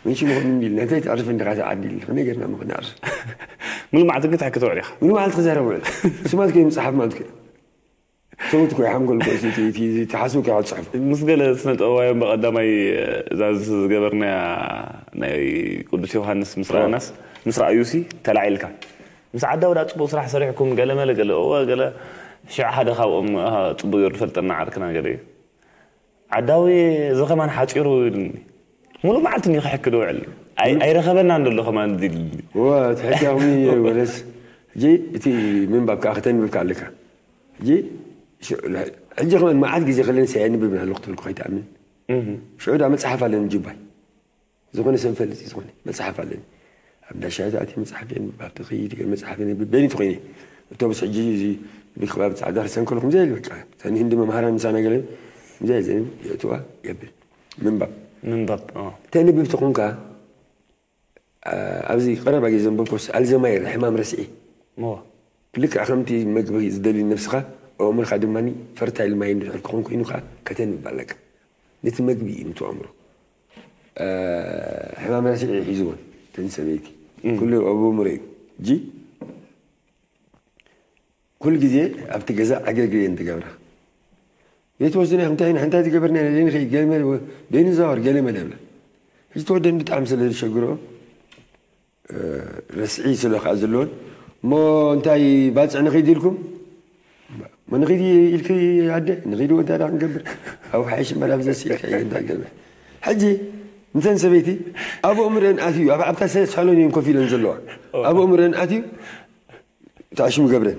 ምንሽ ምኾን እንዲል ነተይ ትዕርፍ እንዲኻ ትዓዲ ኢል ከመይ ጌርና ምኽንኣር ምሉ መዓልቲ ግን ትሕኪ ትውዕል ኢኻ። ምሉ መዓልቲ ክዛረብ ውዕል ስማት ከይ ምፅሓፍ ማለት ከ ሰውት ኮ ሓንጎል ኮ እቲ ተሓስቡ ከ ጽሑፍ ምስ ገለ ስነ ጥበባውያን ብቐዳማይ እዛ ዝገበርናያ ናይ ቅዱስ ዮሃንስ ምስ ረኣናስ ምስ ረኣዩሲ ተላዒልካ ምስ ዓዳዊ ዳ ጽቡቕ ስራሕ ሰሪሕኩም ገለ መለ ገለ እወ ገለ ሽዑ ሓደ ካብኦም ኣሃ ጽቡቕ ገይሩ ዝፈልጠና ዓርክና ገለ እዩ ዓዳዊ እዚ ከማን ሓጺሩ ኢሉኒ ሙሉእ መዓልቲ እንዲ ክሕክድ ውዕል ኣይረኸበና እንደሎ ከማን ኢሉኒ እወ ትሕክያኹም ወለስ ሕጂ እቲ ምንባብ ከዓ ክተንብብካ ኣለካ ሕጂ ሕጂ ከማን መዓት ግዜ ከለንስ ኣየንብብን ኣለኹ ትብልኩ ከይትኣምን ሽዑ ዳ መፅሓፍ ኣለኒ ጅባይ ዝኾነ ሰብ ፈልጥ ዝኾነ መፅሓፍ ኣለኒ ኣብ እንዳሻሂ ኣቲ መፅሓፍ የንብብ ኣብቲ ከይድ ገለ መፅሓፍ የንብብ በይነይ ተኮይነ ኣውቶቡስ ሕጂ እዚ ብከባቢ ፃዕዳ ርሰን ከለኹ ምዘ በቃ እተን ህንዲ መምሃራን ምሳና ገለ ምዘ ዘን የእትዋ የብል ምንባብ ምንባብ ተንብብ ተኾንካ ኣብዚ ቀረባ ግዜ ዘንበብኩስ ኣልዘማየር ሕማም ረስዒ ልክዕ ከምቲ መግቢ ዝደሊ ነብስኻ ኣእምርካ ድማ ፈርታይል ማይንድ ድሕር ክኾን ኮይኑ ከዓ ከተንብ ኣለካ ነቲ መግቢ እዩ ንቱ ኣእምሮ ሕማም ረስዒ ሒዝዎን ተን ሰበይቲ ኩሉ ኣብ ኣእምሮ እዩ ጂ ኩሉ ግዜ ኣብቲ ገዛ ዕግርግር እየን ዝገብራ ዘይትወስድና እንታይ እንታይ ዝገበርና ንኸይድ ገለ መለ በይኑ ዛወር ገለ መለ ብላ ሕጂ ተወደን ብጣዕሚ ስለ ዝሸግሮ ረስዒ ስለ ከዓ ዘለዎን እሞ እንታይ ባፅዕ ንኸይድ ኢልኩም እሞ ንኸይድ ኢልክ ኣደ ንኸይድ እንታይ ዳ ክንገብር ኣብ ሓይሽ መራብ ዘስ ኢልካ እንታይ ገብር ሕጂ እንተን ሰበይቲ ኣብ ኣእምርአን ኣትዩ ኣብ ኣብታ ሳሎን እየን ኮፍ ኢለን ዘለዋ ኣብ ኣእምርአን ኣትዩ ተኣሽሙ ገብረን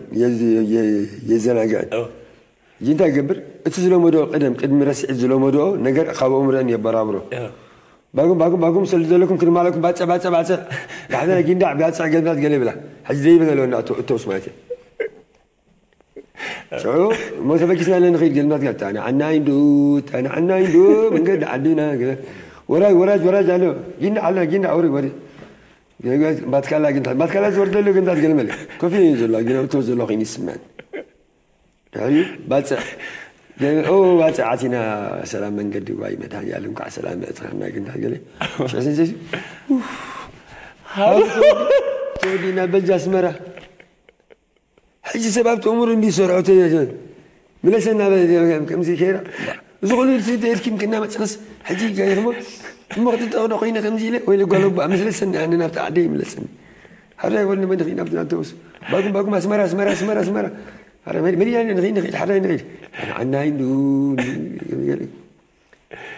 የዘናግዐን ሕጂ እንታይ ይገብር? እቲ ዝለመዶ ቅደም ቅድሚ ረስዒት ዝለመዶ ነገር ካብ ኣእምሮን የበራብሮ። ባጉም ባጉም ባጉም ስለ ዘለኩም ክንማለኩም ባፀ ባፀ ባፀ ዳሕና ጊንዳዕ ባፀ ገልናት ገለ ይብላ። ሕጂ ዘይበለ ኣለወና እተውስ ማለት እዩ። ሽዑ እሞ ተበጊስና ኣለና ንኸይድ ገልናት ጋር ታና ዓናይ እንዱ ታና ዓናይ እንዱ መንገዲ ዓድና ገለ ወራጅ ወራጅ ወራጅ ኣሎ። ጊንዳዕ ኣሎ ጊንዳዕ ወሪ ወሪ ባትካላ ጊንዳዕ ባትካላ ዝወርደሉ ገልናት ገለ መለ ኮፊ እዩ ዘሎ ጊንዳዕ እተው ዘሎ ኮይኑ ይስማን። ድሕሪ ባፅዕ ገ- ኦ ባፅዕ ኣቲና ሰላም መንገዲ ዋይ መድሃኒ ኣለም ከዓ ሰላም እትኻና ግን ገለ ሽዕስንሰ ተወዲና በጃ ኣስመራ ሕጂ ሰብ ኣብቲ እምሩ እንዲ ሰርዖ ምለሰና ከምዚ ከይራ እዚ ኩሉ ኤልኪም ክና መፅኸስ ሕጂ ገይርሞ እሞ ክትጠቕዶ ኮይነ ከምዚ ኢለ ወይ ጓለባ ምለሰኒ ኣነ ናብቲ ዓደ ይምለሰኒ ሓራይ ወልኒ መን ኺድ ናብቲ ናተውስ ባጉም ባጉም ኣስመራ ኣስመራ ኣስመራ ኣስመራ ሓራይ መን መን ያለ ንኺድ ንኺድ ሓራይ ንኺድ ኣናይ እንዱ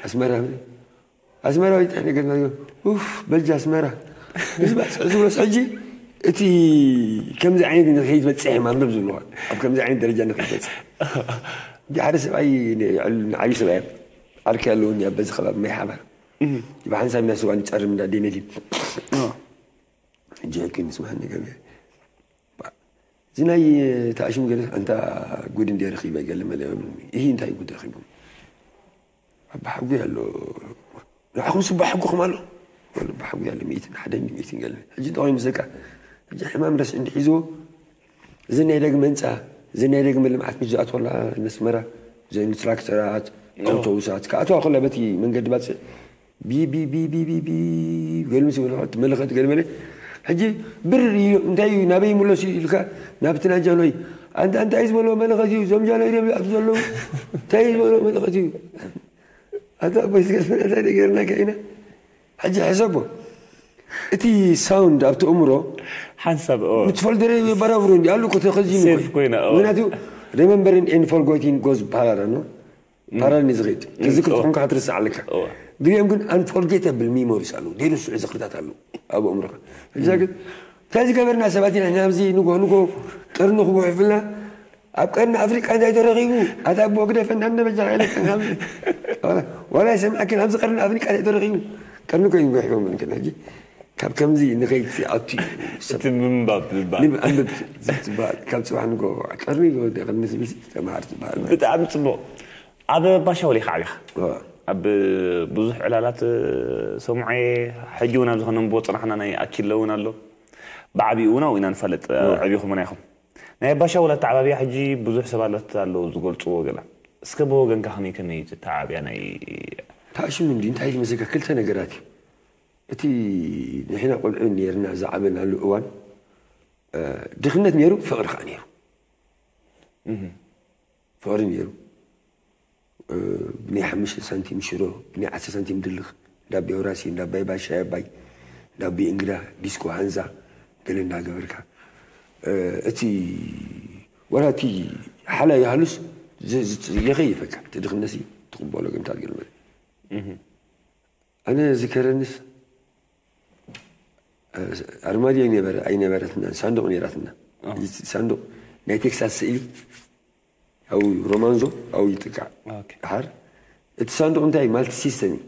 ኣስመራ ኣስመራ ወይ ጥሕኒ ገዝና ኡፍ በልጃ ኣስመራ እዚ ባስ እዚ ወስ ሕጂ እቲ ከምዚ ዓይነት ንኸይትበፅሕ ማንበብ ዝብልዋ ኣብ ከምዚ ዓይነት ደረጃ ንኸይትበፅሕ ሓደ ሰብኣይ ንዓብዪ ሰብኣይ ዓርኪ ኣለውኒ ኣብ በዚ ከባቢ ማይ ሓባር ብሓንሳብ ኢና ስዋ ንፀርም እንዳ ደነዲ ሕጂ ሕኪ ንስማዕ ነገር እዚ ናይ ተኣሽሙ ገለ ኣንታ ጉድ እንደ ረኺበ ገለ መለ ይህ እንታይ ጉድ ረኺቡ ኣባሓጉ ኣሎ ንዓኹም ስባሓጉኹም ኣሎ ኣባሓጉ ያለ ሚእትን ሓደ ሚእትን ገለ ሕጂ እንታይ ኮይኑ ዘካ ሕጂ ሕማም ረስ እንዲ ሒዝዎ እዚ ናይ ደግመ ህንፃ እዚ ናይ ደግመ ልምዓት ምስ ዝኣትወላ መስመራ እዘን ትራክተራት ኣውቶቡሳት ክኣትዋ ከላ በቲ መንገዲ ባፅዕ ቢ ቢ ቢ ቢ ቢ ቢ ገሉ ምስ በለ እቲ መለኸት ገለ መለ ሕጂ ብር እዩ እንታይ እዩ ናበይ ይምለሱ እዩ ኢልካ ናብቲ ናይ ጃንሆይ ኣንታ እንታይ እዩ ዝበሎ መለኸት እዩ እዞም ጃንሆይ እዮም ይኣቱ ዘለዉ እንታይ እዩ ዝበሎ መለኸት እዩ ኣታ ኣቦይ ዝገዝመና እንታይ ነገርናካ ኢና ሕጂ ሕሰቦ እቲ ሳውንድ ኣብቲ እምሮ ሓንሳብ ኦ፣ ምትፈልደረ በራብሩ እንዲ ኣሉ ኮ ተኸዚኑ ሴፍ ኮይና ኦ። ምክንያቱ remembering and forgetting goes parallel ነው ፓራል ንዝኸይድ ትዝክር ትኾንካ ክትርስዕ ኣለካ እዋ። ግዜኦም ግን ኣንፎርጌተብል ሚሞሪስ ኣለዉ ዘይርስዑ ዝኽርታት ኣለዉ ኣብ ኣእምሮኻ እዛ ግን እንታይ ዝገበርና ሰባት ኢና ንሕና ኣብዚ ንጎ ንጎ ቀርኒ ክጉሕፍልና ኣብ ቀርኒ ኣፍሪቃ እንታይ ተረኺቡ ኣታ ኣቦ ግደፈና እነ በጃኻ ኢለካ ናብ ዋላ ሰምዐክን ኣብዚ ቀርኒ ኣፍሪቃ እንታይ ተረኺቡ ቀርኒ ኮይኑ ጉሕፎም እንክን ሕጂ ካብ ከምዚ ንኸይድ ኣቱ እዩ ሰብ እቲ ምንባብ ዝባል ንብ- ኣንብብ ዝትበሃል ካብ ፅባሕ ንጎ ቀርኒ ወዲ ቀርኒ ዝብል ተምሃር ትበሃል ማለት ብጣዕሚ ፅቡቅ ኣብ ባሻውል ኢኻ ዓቢኻ ኣብ ብዙሕ ዕላላት ሰሙዐ ሕጂ እውን ኣብዚ ከነንብቦ ፅናሕና ናይ ኣኪለ እውን ኣሎ ብዓቢኡ እውን ኣብኡ ኢና ንፋለጥ ዕቢኹም እውን ኢኹም ናይ ባሻውል ኣተዓባብያ ሕጂ ብዙሕ ሰባት ኣለዉ ዝገልፅዎ ገላ እስከ ብወገንካ ከመይ ከመይ እዩ እቲ ኣተዓባብያ ናይ ታሽሙ እንዲ እንታይ ዝመሰልካ ክልተ ነገራት እዩ እቲ ንሕና ቆልዑ ነርና ዝዓበናሉ እዋን ድኽነት ነይሩ ፍቕሪ ከዓ ነይሩ ፍቕሪ ነይሩ ብናይ ሓሙሽተ ሳንቲም ሽሮ ብናይ ዓሰርተ ሳንቲም ድልኽ እንዳቢ ኣውራሲ እንዳባይ ባሻይ ኣባይ እንዳቢ እንግዳ ዲስኮ ሃንዛ ገለ እንዳገበርካ እቲ ወላ እቲ ሓላ ይሃሉስ የኸይፈካ እቲ ድኽነት ትቕበሎ ገምታት ገለ ኣነ ዝከረንስ ኣርማድዮ ኣይነበረ ኣይነበረትና ሳንዱቕ ነይራትና ሳንዱቕ ናይ ቴክሳስ ስእሊ ኣው ሮማንዞ ኣው ይጥቃዕ ሓር እቲ ሳንዱቕ እንታይ ማልቲ ሲስተም እዩ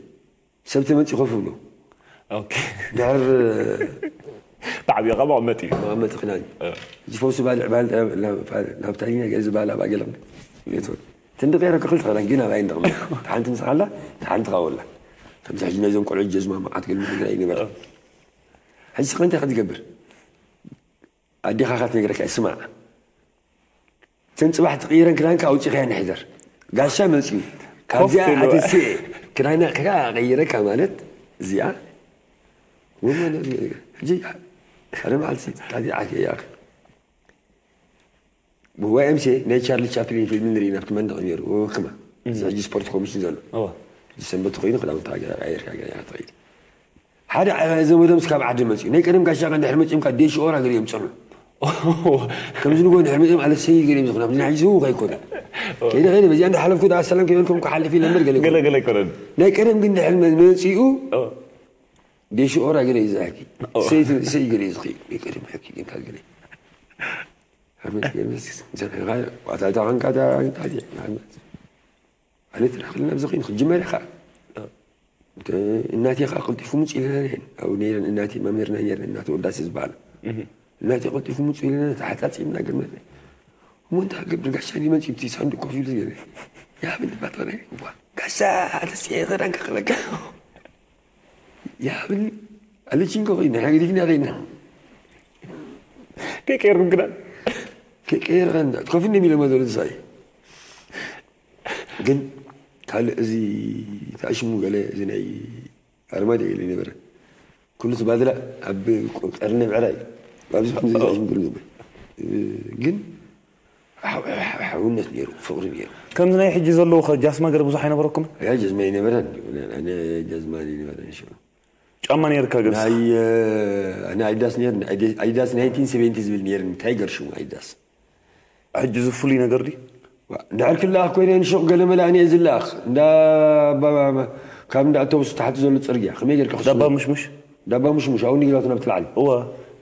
ሰብ ተመፂ ኮፍ ብሎ ድሕር ብዓብዮኻ መቐመጢ እዩ መቐመጢ ክዳን ዝፈውስ ባልዕ ባል ናብታሊና ገለ ዝበሃል ኣብ ኣገለ ትንዲ ቀይረ ክኽል ትኽእላ ግን ኣብ ኣይንደቕም ሓንቲ ምሳኻ ኣላ ሓንቲ ካወላ ከምዚ ሕጂ ነዞም ቆልዑ ጀዝማ መዓት ገሉ ትግራይ ይንበር ሕጂ ስኻ እንታይ ክትገብር ኣዴኻ ካትነግረካ ስማዕ እተን ፅባሕ ትቕይረን ክዳንካ ኣውፂኻያ ንሕዘር ጋሻ መፅዩ ካብዚኣ ኣተስኤ ክዳና ከይረካ ማለት እዚኣ ሕጂ ሓደ መዓልቲ ታዚዓክ እያ ብዋይ ኤምሲ ናይ ቻርሊ ቻፕሊን ፊልም ንርኢ ናብቲ መንደቕ ነይሩ ክማ እዚ ሕጂ ስፖርት ኮሚሽን ዘሎ ሰንበት ኮይኑ ክዳውንታ ገይርካ ገይርካ ትኸይድ ሓደ ዘመዶም ስካብ ዓዲ መፅኡ ናይ ቀደም ጋሻ እንድሕር መፂኦምካ ዴሽኦራ ገለ እዮም ፀኑ ከምዚ ንጎ እንድሕር መፂኦም ኣለሰይ ገለ እዮም ዝኽና ኣብዚ ናይ ሕጂ ስው ከይኮነ ከይደ ከይደ በዚኣ እንዳሓለፍኩ ዳ ሰላም ከይበልኩም ክሓልፍ ኢለ እምበር ገለ ገለ ገለ ኣይኮነን ናይ ቀደም ግን እንድሕር መፂኡ ዴሽኦራ ገለ እዩ ዝሕኪ ሰይ ገለ እዩ ዝኽእል ናይ ቀደም ሕኪ ግን ካብ ገለ ኣመት ገርመስ ዘንሕኻ ዋታ እታ ኸንካ እታ ኸንካ እታ ኣነ ትረኽልና ኣብዚ ኸይኑ ክጅመር ኢኻ። እናቴ ኸዓ ቀልጢፉ ምጽእ ኢለና ነይረን። ኣብኡ ነይረን እናቴ መምህርና ነይረን እናቴ ወዳሴ ዝበሃላ። እናቴ ቀልጢፉ ምጽእ ኢለና ተሓጻጺብና ገርመስ። እሞ እንታይ ክገብር ጋሻ ድዩ መጺኡ ኣብቲ ሳንዱቕ ኮፍ ኢሉ ዝገበረ። ያብን ባትረ ዋ ጋሻ ተስየ ኸዳን ከኸለካ። ያብን ኣለችንኮ ኸይና ሓግዲግና ኸይና። ከይቀየርኩም ክዳን ከይቀየርካ እንዳ ኮፍ እንደ ሚለማ ዘሎ ትሳይ። ግን ካልእ እዚ ተኣሽሙ ገለ እዚ ናይ ኣርማድዮ ኢሉ ነበረ። ኩሉ እቲ ባድላ ኣብ ቀርኒ ብዕራይ ኣብዚ ከምዚ ተኣሽሙ ገለ ነበር። ግን ሓው- ሓው- ሓውነት ነይሩ፣ ፍቕሪ ነይሩ። ከምዚ ናይ ሕጂ ዘለዉ ኸ ጃስማ ገለ ብዙሕ ኣይነበረኩም? ያ ጀዝማ ይነበረን ጀዝማ ይነበረን ሽዑ ጫማ ነይርካ ገብስ ናይ ኣነ ኣዲዳስ ነይር ኣዲዳስ ናይንቲን ሰቨንቲ ዝብል ነይር እንታይ ገርሽሙ ኣዲዳስ ሕጂ እዚ ፍሉይ ነገር ድዩ ድሕር ክለኣኽ ኮይነ ንሹቕ ገለ መላእኒ እየ ዝለኣኽ እንዳ ካብ እንዳ ኣተውስ ታሕቲ ዘሎ ፅርግያ ከመይ ጌርካ ክስሙ? ዳባ ምሽሙሽ ዳባ ምሽሙሽ ኣብኡ ንግዛቱ ናብ ትልዓል እወ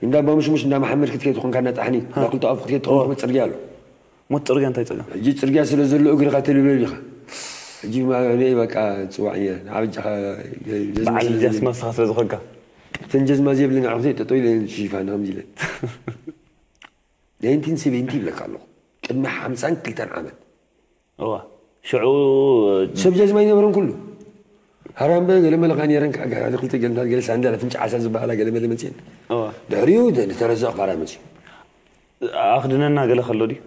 እንዳ ኣባ ምሽሙሽ እንዳ መሓመድ ክትከይድ ትኾንካ እንዳ ጣሕኒ እንዳ ክልተ ኣፍ ክትከይድ ትኾንካ ፅርግያ ኣሎ ሞት ፅርግያ እንታይ ፀገም ሕጂ ፅርግያ ስለ ዘሎ እግርኻ ተልብለል ኢኻ ሕጂ ንይ በቃ ፅዋዕ እየ ንዓበጃኻ በዓል ጃስማ ስኻ ስለ ዝኾንካ ተን ጀዝማ ዘብለኒ ዓኹ ጠጠው ኢለ ሽፋን ከምዚ ኢለ ናይንቲን ሰቨንቲ ይብለካ ኣለኹ ቅድሚ ሓምሳን ክልተን ዓመት እዋ ሽዑ ሰብ ጀዝማ ይነበረን ኩሉ ሃራምበ ገለ መለኻ ነረን ክልተ ገልታት ገለ ሳንዳል ኣፍንጫ ዓሳ ዝበሃላ ገለ መለ መፅየን እዋ ድሕሪኡ ዝተረዘቕ ባራ መፅዩ ኣኽድነና ገለ ከሎ ድዩ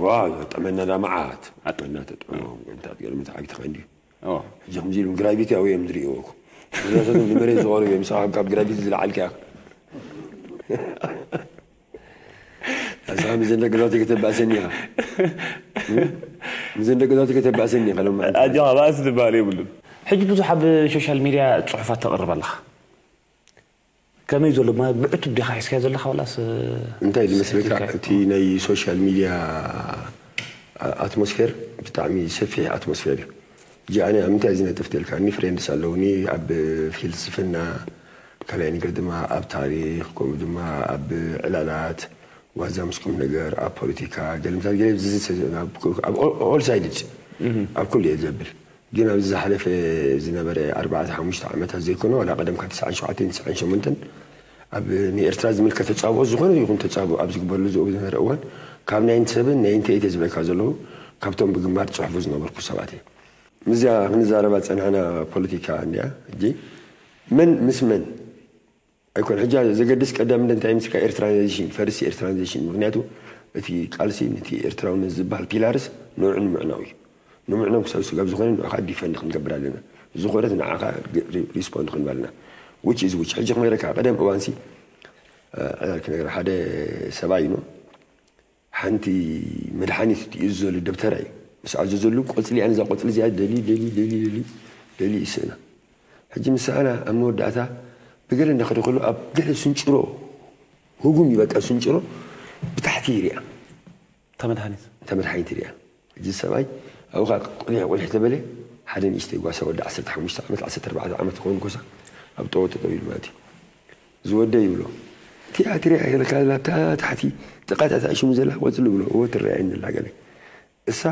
ዋ ጠመና ዳ መዓት ኣጠና ተጠመ ጎንታት ገለ መተዓቢቲ ከንዲ እዋ ሕጂ ከምዚ ኢሉ ግራቪቲ ኣው እዮም ዝርእይዎ እኮ ንብረታቶም ንመሬት ዝቐርቡ እዮም ንስኻ ካብ ግራቪቲ ዝለዓልካ ኢኻ ንስኻ ምዘን ደቂ ዛውቲ ከተባእሰኒ ኢኻ ምዘን ደቂ ዛውቲ ከተባእሰኒ ኢኻ ሎም ኣጆኻ ባእሲ ዝበሃል የብሉን ሕጂ ብዙሕ ኣብ ሶሻል ሚድያ ፅሑፋት ተቕርብ ኣለኻ ከመይ ዘሎ ብዕቱብ ዲኻ ሒዝካዮ ዘለኻ ዋላስ እንታይ ዝመስለካ እቲ ናይ ሶሻል ሚድያ ኣትሞስፌር ብጣዕሚ ሰፊሕ ኣትሞስፌር እዩ እጂ ኣነ ኣብ ምንታይ ዝነጥፍ ደልካኒ ፍሬንድስ ኣለውኒ ኣብ ፍልስፍና ካልኣይ ነገር ድማ ኣብ ታሪክ ከምኡ ድማ ኣብ ዕላላት ዋዛ ምስ ቁም ነገር ኣብ ፖለቲካ ገለምታት ገለ all sided ኣብ ኩሉ እየ ዘብል ግን ኣብዚ ዝሓለፈ ዝነበረ ኣርባዕተ ሓሙሽተ ዓመታት ዘይኮነ ዋላ ቀደም ካብ ትስዓን ሸውዓተን ትስዓን ሸሞንተን ኣብ ንኤርትራ ዝምልከት ተጻብኦ ዝኾነ ይኹን ተጻብኦ ኣብ ዝግበረሉ ዝኡ ዝነበረ እዋን ካብ ናይንቲ ሰብን ናይንቲ ኤይት ዝብለካ ዘለዉ ካብቶም ብግንባር ጽሕፉ ዝነበርኩ ሰባት እየ ምስዚኣ ክንዛረባ ዝጸናሕና ፖለቲካ እንዲያ ሕጂ መን ምስ መን ኣይኮን ሕጂ ዘገድስ ቀዳም እንደ እንታይ ምስካ ኤርትራናይዜሽን ፈርስ ኤርትራናይዜሽን ምክንያቱ እቲ ቃልሲ ነቲ ኤርትራውነት ዝበሃል ፒላርስ ንዑ ንምዕናው እዩ ንምዕናው ክሳብ ስጋብ ዝኾነ ንዑኻ ዲፈንድ ክንገብር ኣለና ዝኾነት ንዓኻ ሪስፖንድ ክንበልና which is which ሕጂ ክነግረካ ቀደም እዋንሲ ዕላል ክነግር ሓደ ሰብኣይ ኖ ሓንቲ መድሓኒት ትእዝዘሉ ደብተራ እዩ ምስ ኣዘዘሉ ቆፅሊ እያ ነዛ ቆፅሊ እዚኣ ደሊ ደሊ ደሊ ደሊ ደሊ ይስእና ሕጂ ምስ ሰኣና ኣብ መወዳእታ ብገለ እንዳኸደ ከሎ ኣብ ገለ ስንጭሮ ህጉም እዩ በቃ ስንጭሮ ብታሕቲ ይሪኣ እታ መድሓኒት እታ መድሓኒት ይሪኣ ሕጂ ሰብኣይ ኣብኡ ከዓ ቁሊሕ ቁሊሕ ተበለ ሓደ ንእሽተይ ጓሳ ወዲ ዓሰርተ ሓሙሽተ ዓመት ዓሰርተ ኣርባዕተ ዓመት ክኸውን ኮሳ ኣብ ጠወ ጠጠው ኢሉ ማለት እዩ ዝወደ ይብሎ እቲኣ ትሪኣ ከለካ ዘላ ኣብታ ታሕቲ ጥቓ እታ ሽሙ ዘላ ቆፅሊ ብሎ እወ ትረኣየኒ ኣላ ገለ እሳ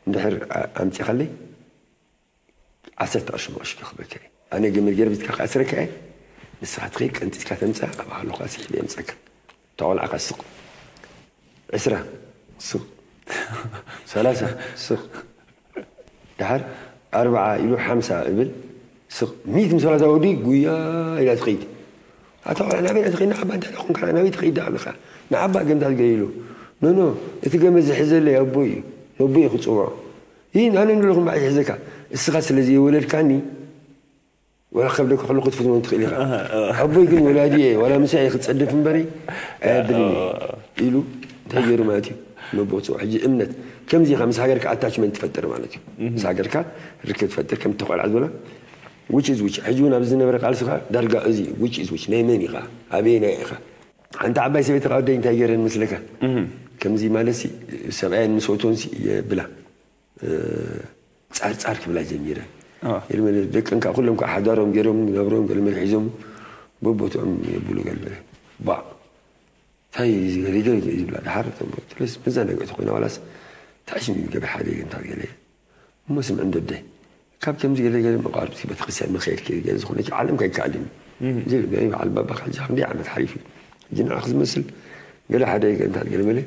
እንድሕር ኣምፂኻለይ ዓሰርተ ቅርሺ ብቕርሺ ክኽበካ እየ ኣነ ገመድ ገርቢትካ ክኣስረካ እየ ንስኻ ትኸይድ ቀንጢስካ ተምፅኣ ኣብ ሃለኹ ኣስሒበ የምፀካ እታ ቆልዓኻ ስቕ ዕስራ ስቕ ሰላሳ ስቕ ድሓር ኣርብዓ ኢሉ ሓምሳ እብል ስቕ ሚእቲ ምስ በላ እታ ወዲ ጉያ ኢላ ትኸይድ ኣታ ቆልዓ ናበይ ኢኻ ትኸይድ ንዓባ እንታይ ደኣ ኮንካ ናበይ ትኸይድ ደኣ ኣለኻ ንዓባ ገምታት ገለ ኢሉ ኖኖ እቲ ገመድ ዝሕዘለይ ኣቦይ እዩ ነቦይ ክፅውዖ ይህ ኣነ ንብለኹም ባዕ ይሕዘካ እስኻ ስለ ዘይወለድካኒ ወላ ከብደካ ከሎ ክትፍትኖ ትኽእል ኢኻ ኣቦይ ግን ወላዲ እየ ዋላ ምሳይ እየ ክፀደፍ እምበሪ ኣየብልን እየ ኢሉ እንታይ ገይሩ ማለት እዩ ነቦ ክፅውዖ ሕጂ እምነት ከምዚ ኢኻ ምስ ሃገርካ ኣታችመንት ትፈጥር ማለት እዩ ምስ ሃገርካ ርክብ ትፈጥር ከም ተቆልዓ ዝበላ which is which ሕጂ እውን ኣብዚ ዝነበረ ቃልስኻ ዳርጋ እዚ which is which ናይ መን ኢኻ ኣበየናይ ኢኻ ሓንቲ ዓባይ ሰበይቲ ካብ ደይ እንታይ ገይረን መስለካ ከምዚ ማለት ሰብኣየን ምስ ወቶንሲ የብላ ጻርጻር ክብላ ጀሚረን ደቀን ከዓ ኩሎም ከዓ ሓዳሮም ገይሮም ናብሮም ገለመለ ሒዞም በቦትኦም የብሉ ገለመለ ባ እንታይ ዝገለ ገለ እዩ ዝብላ። ድሓር እቶም ፕሊስ መዘናግዒ ተኾይና ዋላስ ታዕሽም ይገብር ሓደ ገንታት ገለ እሞ ስምዕ እንዶ ኣደ ካብ ከምዚ ገለ ገለ መቓርብቲ ቤተክርስትያን መኸየድ ከይድ ገለ ዝኾነ ዓለም ከይከኣልን እዚ ናይ በዓል ባባ ካጃ ክንደይ ዓመት ሓሊፉ እዩ። እዚ ንዓኽ ዝመስል ገለ ሓደ ገንታት ገለ መለ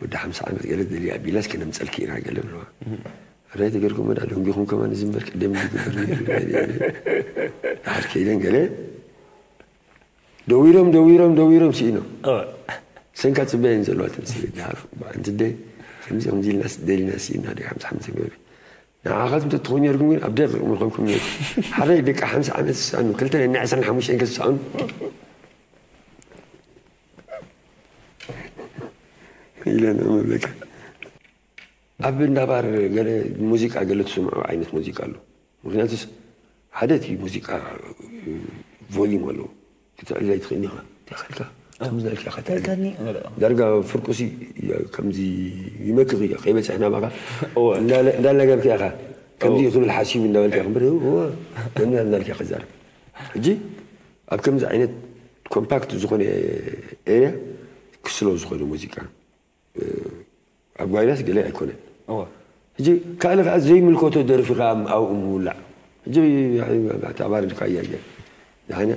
ወዲ ሓምሳ ዓመት ገለ ደልያ ቢላስ ከነምፀልኪ ኢና ገለ ብለዋ። ኣዳይ ተገርኩም መዳ ደንጊኹም ከማን ዝንበር ቅደም ዝግበር ነይሩ። ድሓር ከይደን ገለ ደዊሮም ደዊሮም ደዊሮም ስኢኖም። ሰንካ ጽበየን ዘለዋ ተምሲል ድሓር እንት ደ ከምዚ ከምዚ ኢልና ደሊና ስኢና ደ ሓምሳ ሓምሳ ገበረ ንዓኻት እንተ ትኾኑ ነርኩም ግን ኣብ ደቂቕ ምኾንኩም ነይሩ። ሓራይ ደቂ ሓምሳ ዓመት ዝሰኣኑ ክልተ ናይ ዕስራን ሓሙሽተን ከዝሰኣኑ ኢለ ንመብለካ ኣብ እንዳባር ገለ ሙዚቃ ገለ ትስምዑ ዓይነት ሙዚቃ ኣሎ። ምክንያቱስ ሓደ እቲ ሙዚቃ ቮሊም ኣለዎ ክትዕልል ኣይትኽእልን ኢኻ። እንታይ ኸልካ ከምዚ ናልካ ኢኻ ትዕልል። ዳርጋ ፍርቁሲ ከምዚ ይመክኽ እዩ ከይበፅሕ ናባኻ እንዳለ- እንዳለገብካ ኢኻ ከምዚ ክብል ሓሲቡ እንዳበልካ ኢኻ እምበር እወ ከምዚ ናልካ ክዛረብ። ሕጂ ኣብ ከምዚ ዓይነት ኮምፓክት ዝኾነ ኤርያ ክስሎ ዝኾነ ሙዚቃ ኣብ ጓይላስ ገለ ኣይኮነን። ሕጂ ካልእ ከዓ ዘይምልከቶ ደርፊ ከዓ ኣብኡ ምውላዕ ሕጂ ተባርድካ እያ ገ ንሓነ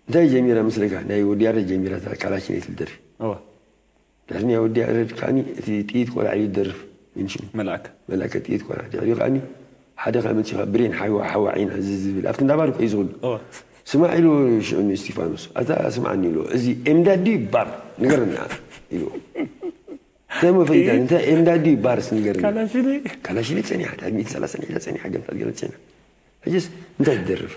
እንታይ ጀሚራ ምስለካ ናይ ወዲ ያሬድ ጀሚራ እታ ካላሽኔት ዝደርፊ ድሕሪ ናይ ወዲ ያሬድ ከዓኒ እቲ ጥይት ቆልዓ እዩ ዝደርፍ ምንሽሙ መልኣከ መልኣከ ጥይት ቆልዓ ድሕሪ ከዓኒ ሓደ ካብ መፂኻ ብሬን ሓዋ ሓዋ ዓይና እዚ ዝብል ኣብቲ እንዳባር እኮ እዩ ዝብሉ ስማዕ ኢሉ ሽዑ ንእስቲፋኖስ ኣታ ስምዓኒ ኢሉ እዚ ኤምዳዲ ባር ንገረና ኢሉ እንታይ መፈይዳ እንታይ ኤምዳዲ ባርስ ንገረና ካላሽኒ ካላሽኒ ጸኒሓ ዕድሚት ሰላሳ ጸኒሓ ገምታት ገለ ጸኒሓ ሕጅስ እንታይ ትደርፍ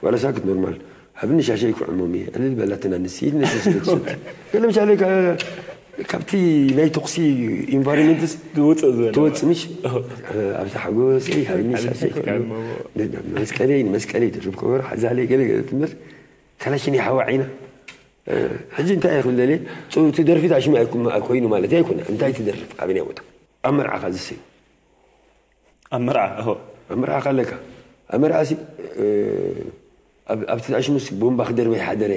ዋላ ሳክት ኖርማል ሃብኒ ሻሸይ ክዕሞም እየ ዕልል በላትና ንስይድ ነተስደክሰት ገለ ምሻለ ካብቲ ናይ ተኩሲ ኢንቫይሮንመንትስ ትወፅእ ዝበለ ትወፅእ ምሽ ኣብዛ ሓጎሰይ ሃብኒ ሻሸይ ክዕሞም መስቀለይ ንመስቀለይ ድርብ ከበሮ ሓዛለይ ገለ ገለ ትምህርት ካላሽን ይሓዋ ዓይና ሕጂ እንታይ እየ ክብል ደልየ እቲ ደርፊ ታሽሙ ኮይኑ ማለት ኣይኮነ እንታይ ትደርፍ ኣበይ ቦታ ኣብ መርዓኻ ዝስይ ኣብ መርዓ እሆ ኣብ መርዓ ካለካ ኣብ መርዓ ሲ ኣብቲ ታሽሙስ ቦምባ ክደርበይ ሓደረ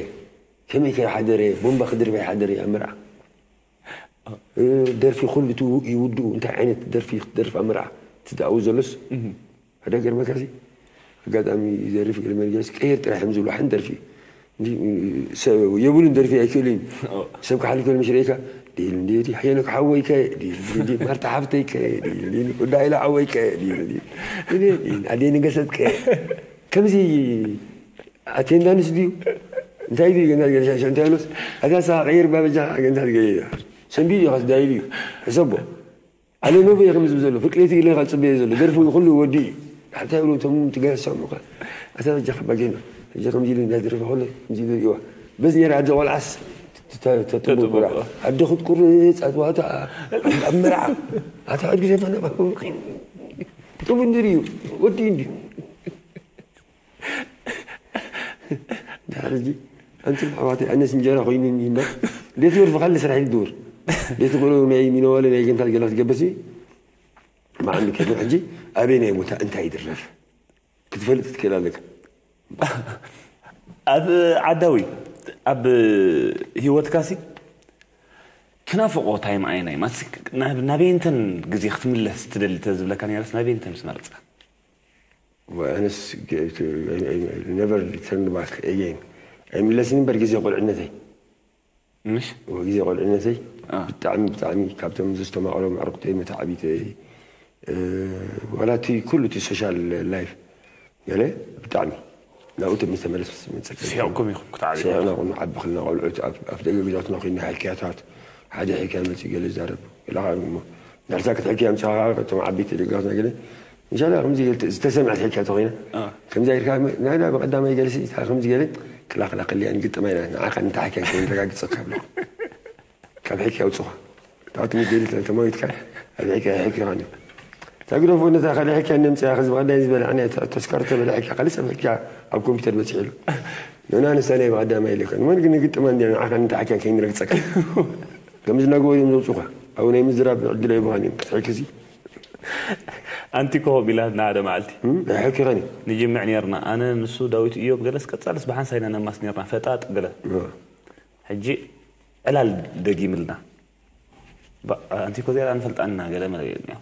ከመይ ከ ሓደረ ቦምባ ክድርበይ ሓደረ ኣብ መርዓ ደርፊ ኩሉ ይውድኡ እንታይ ዓይነት ደርፊ ክትደርፍ ኣብ መርዓ ትደኣው ዘሎስ ሓደ ገርመካሲ ኣጋጣሚ ይዘርፍ ገለ መርገስ ቀይር ጥራሕ እዮም ዝብሉ ሓንቲ ደርፊ የብሉን ደርፊ ኣይክእልን እዩ ሰብ ክሓልፍ ከሎ ምሽ ርእካ ዲል እንዲ ዲ ሓየነ ክሓወይ ከ ዲል እንዲ ማርታ ሓፍተይ ከ ዲል እንዲ ቁዳ ኢላ ዓወይ ከ ዲል እንዲ ኣደይ ንገሰት ከ ከምዚ ኣቴንዳንስ ድዩ እንታይ ድዩ ገና ገለ እንታይ ብሎስ ኣታ ሳ ቀይር ባበጃ ገንታ ገለ ሰንቢድ እዩ ካስ ዳይል እዩ ሕሰቦ ኣለ ኖቭ እየ ከምዚ ዘሎ ፍቅሬቲ ኢለ ካብ ፅበየ ዘሎ ደርፊ ኩሉ ወዲ እዩ ሓታ ይብሉ እቶም ትገሳሙካ ኣታ በጃኻ ባጌና ሕጂ ከምዚ ኢሉ እንዳደረፈ ከሎ ከምዚ ኢሉ ይዋ በዚ ነራ ኣደ ቆልዓስ ተጥቡራ ኣደ ክትቁርፅ ኣትዋታ ኣብ መርዓ ኣታ ሕድ ግዜ ፈነባ ጥቡ እንድሪ እዩ ወዲ እንድዩ ድሓር ሕጂ ኣንቱም ኣሕዋተይ ኣነስ እንጀራ ኮይኑኒ እምበር ቤት ወርፊ ካልእ ስራሕ ይድውር ቤት ቆሎ ናይ ሚነዋለ ናይ ገንታት ገላ ክትገብርሲ መዓልቲ ከይዱ ሕጂ ኣበይ ናይ ቦታ እንታይ ይድረፍ ክትፈልጥ ትክእል ኣለካ ኣብ ዓዳዊ ኣብ ህይወትካሲ ትናፍቆ ታይም ኣየናይ ማለት ናበየንተን ግዜ ክትምለስ ትደሊ ተዝብለካ ነይረስ ናበየንተን ምስ መረፅካ ኣነስ never turn back again ኣይምለስን እምበር ግዜ ቁልዕነተይ ምሽ ግዜ ቁልዕነተይ ብጣዕሚ ብጣዕሚ ካብቶም ዝተማቕሮ ማዕርቁተይ መታዕቢተይ ዋላ እቲ ኩሉ እቲ ሶሻል ላይፍ ገለ ብጣዕሚ ናብኡ ተምስተመለስ መፀከ ስሒቕኩም ኢኹም ክትዓብዩ ስሒቕና ቁም ዓቢ ክልና ቆልዑት ኣብ ደገ ገዛትና ኮይና ሕክያታት ሓደ ሕክያ መፅእ ገለ ይዛረብ ኢላኻ እሞ ንሕልሳ ክትሕክያ ምሳኻ እቶም ዓበይቲ ደጋትና ገለ እንሻላ ከምዚ ዝተሰምዐት ሕክያ ተኾይና ከምዚ ኢልካ ናይና ብቐዳማይ ገለ ከምዚ ገለ ክላኽላኽልያን ግጥማ ኢና ንዓኻ ንታሕክያ ከይንረጋግፀካ ብለኹ ካብ ሕክያ ኣውፅኻ ታወት ሚደሊ ተማዊትካ ኣብ ሕክያ ሕክያ ኻኒ ተግረፎ ነታ ካልእ ሕክያ ነምፅያ ከዚ ብቐዳይ ዝበላዕና ተስካር ተበለ ሕክያ ካልእ ሰብ ሕክያ ኣብ ኮምፒውተር በፂሑ ኣሎ ንና ንሳ ናይ ብቐዳማይ ኢለካ ንመን ግን ግጥማ እንዲያ ንዓኻ ንታሕክያ ከይንረግፀካ ከምዚ እናገበሩ እዮም ዘውፅኡኻ ኣብ ናይ ምዝራብ ዕድል ኣይብኻን እዮም ክትሕክሲ ኣንቲ ኮኸብ ኢላትና ሓደ መዓልቲ ሕክኸኒ ንጅምዕ ኔርና ኣነ ንሱ ዳዊት እዮም ገለስ ቀጻልስ ብሓንሳይና ነማስ ኔርና ፈጣጥ ገለ ሕጂ ዕላል ደጊምልና። ኣንቲኮ ዚኣ ንፈልጣና ገለ መለ ገይርና።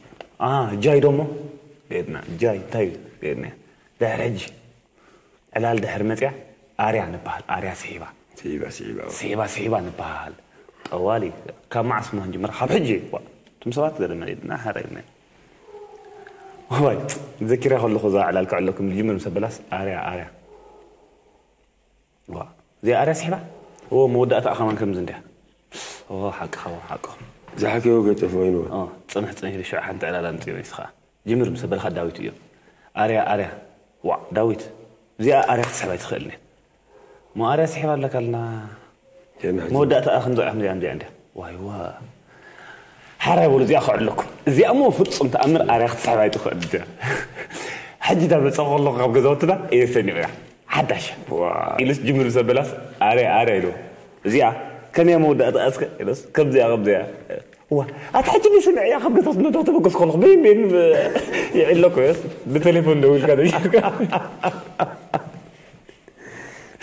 ጃይ ደሞ ገይርና። ጃይ እንታይ እዩ ገይርና? ድሕሪ ሕጂ ዕላል ድሕሪ መፅያ ኣርያ ንበሃል። ኣርያ ስሒባ ስሒባ ስሒባ ስሒባ ስሒባ ንበሃል። ጠዋሊ ካብ መዓስ ሞ ንጅምር? ካብ ሕጂ። እቶም ሰባት ገለ መለ ገይርና። ሓረግና። ዋይ፣ ዘኪራ ከለኹ እዛ ዕላል ክዕለኩም ዝጅምር ምስ ኣበላስ ኣርያ ኣርያ እዚኣ ኣርያ ስሒባ። እዎ፣ መወዳእታ ከማን ከምዚ እንዲያ። እዎ፣ ሓቅኻ፣ እዎ፣ ሓቅኹም። ዝሓከይዎ ገጠፎ ይንበል። ጽንሕ ጽንሕ ኢሉ ሽዑ ሓንቲ ዕላል ኣምጺኡ ይስኻ። ጅምር ምስ በልካ ዳዊት እዩ። ኣርያ ኣርያ። ዋ ዳዊት፣ እዚኣ ኣርያ ክትስሕባ ኣይትኽእልን እያ። እሞ ኣርያ ስሒባ ኣለካ ኣልና። መወዳእታ ከምዚ እያ፣ ከምዚኣ እንዲያ። ዋይ ዋ። ሓራይ በሉ፣ እዚኣ ክዕለኩም። እዚኣ እሞ ፍጹም ተኣምር ኣርያ ክትስሕባ ኣይትኽእል እያ። ሕጂ ዳ መጻኹ ከለኹ ካብ ገዛውትና እየ ሰኒቑ እያ። ሓዳሽ ኢሉስ ጅምር ምስ ኣበላስ ኣርያ ኣርያ ኢሉ። እዚኣ ከመይ መወዳእታ እስከ ኢሉስ ከምዚኣ ከምዚኣ። ዋ ኣታ ሕጂ ንስምዕ እያ ካብ ገዛውትና ዳ ተበገስ ከለኹ በይን በይን ይዕለኩ እየስ ብቴሌፎን ደዊልካ ደጅካ።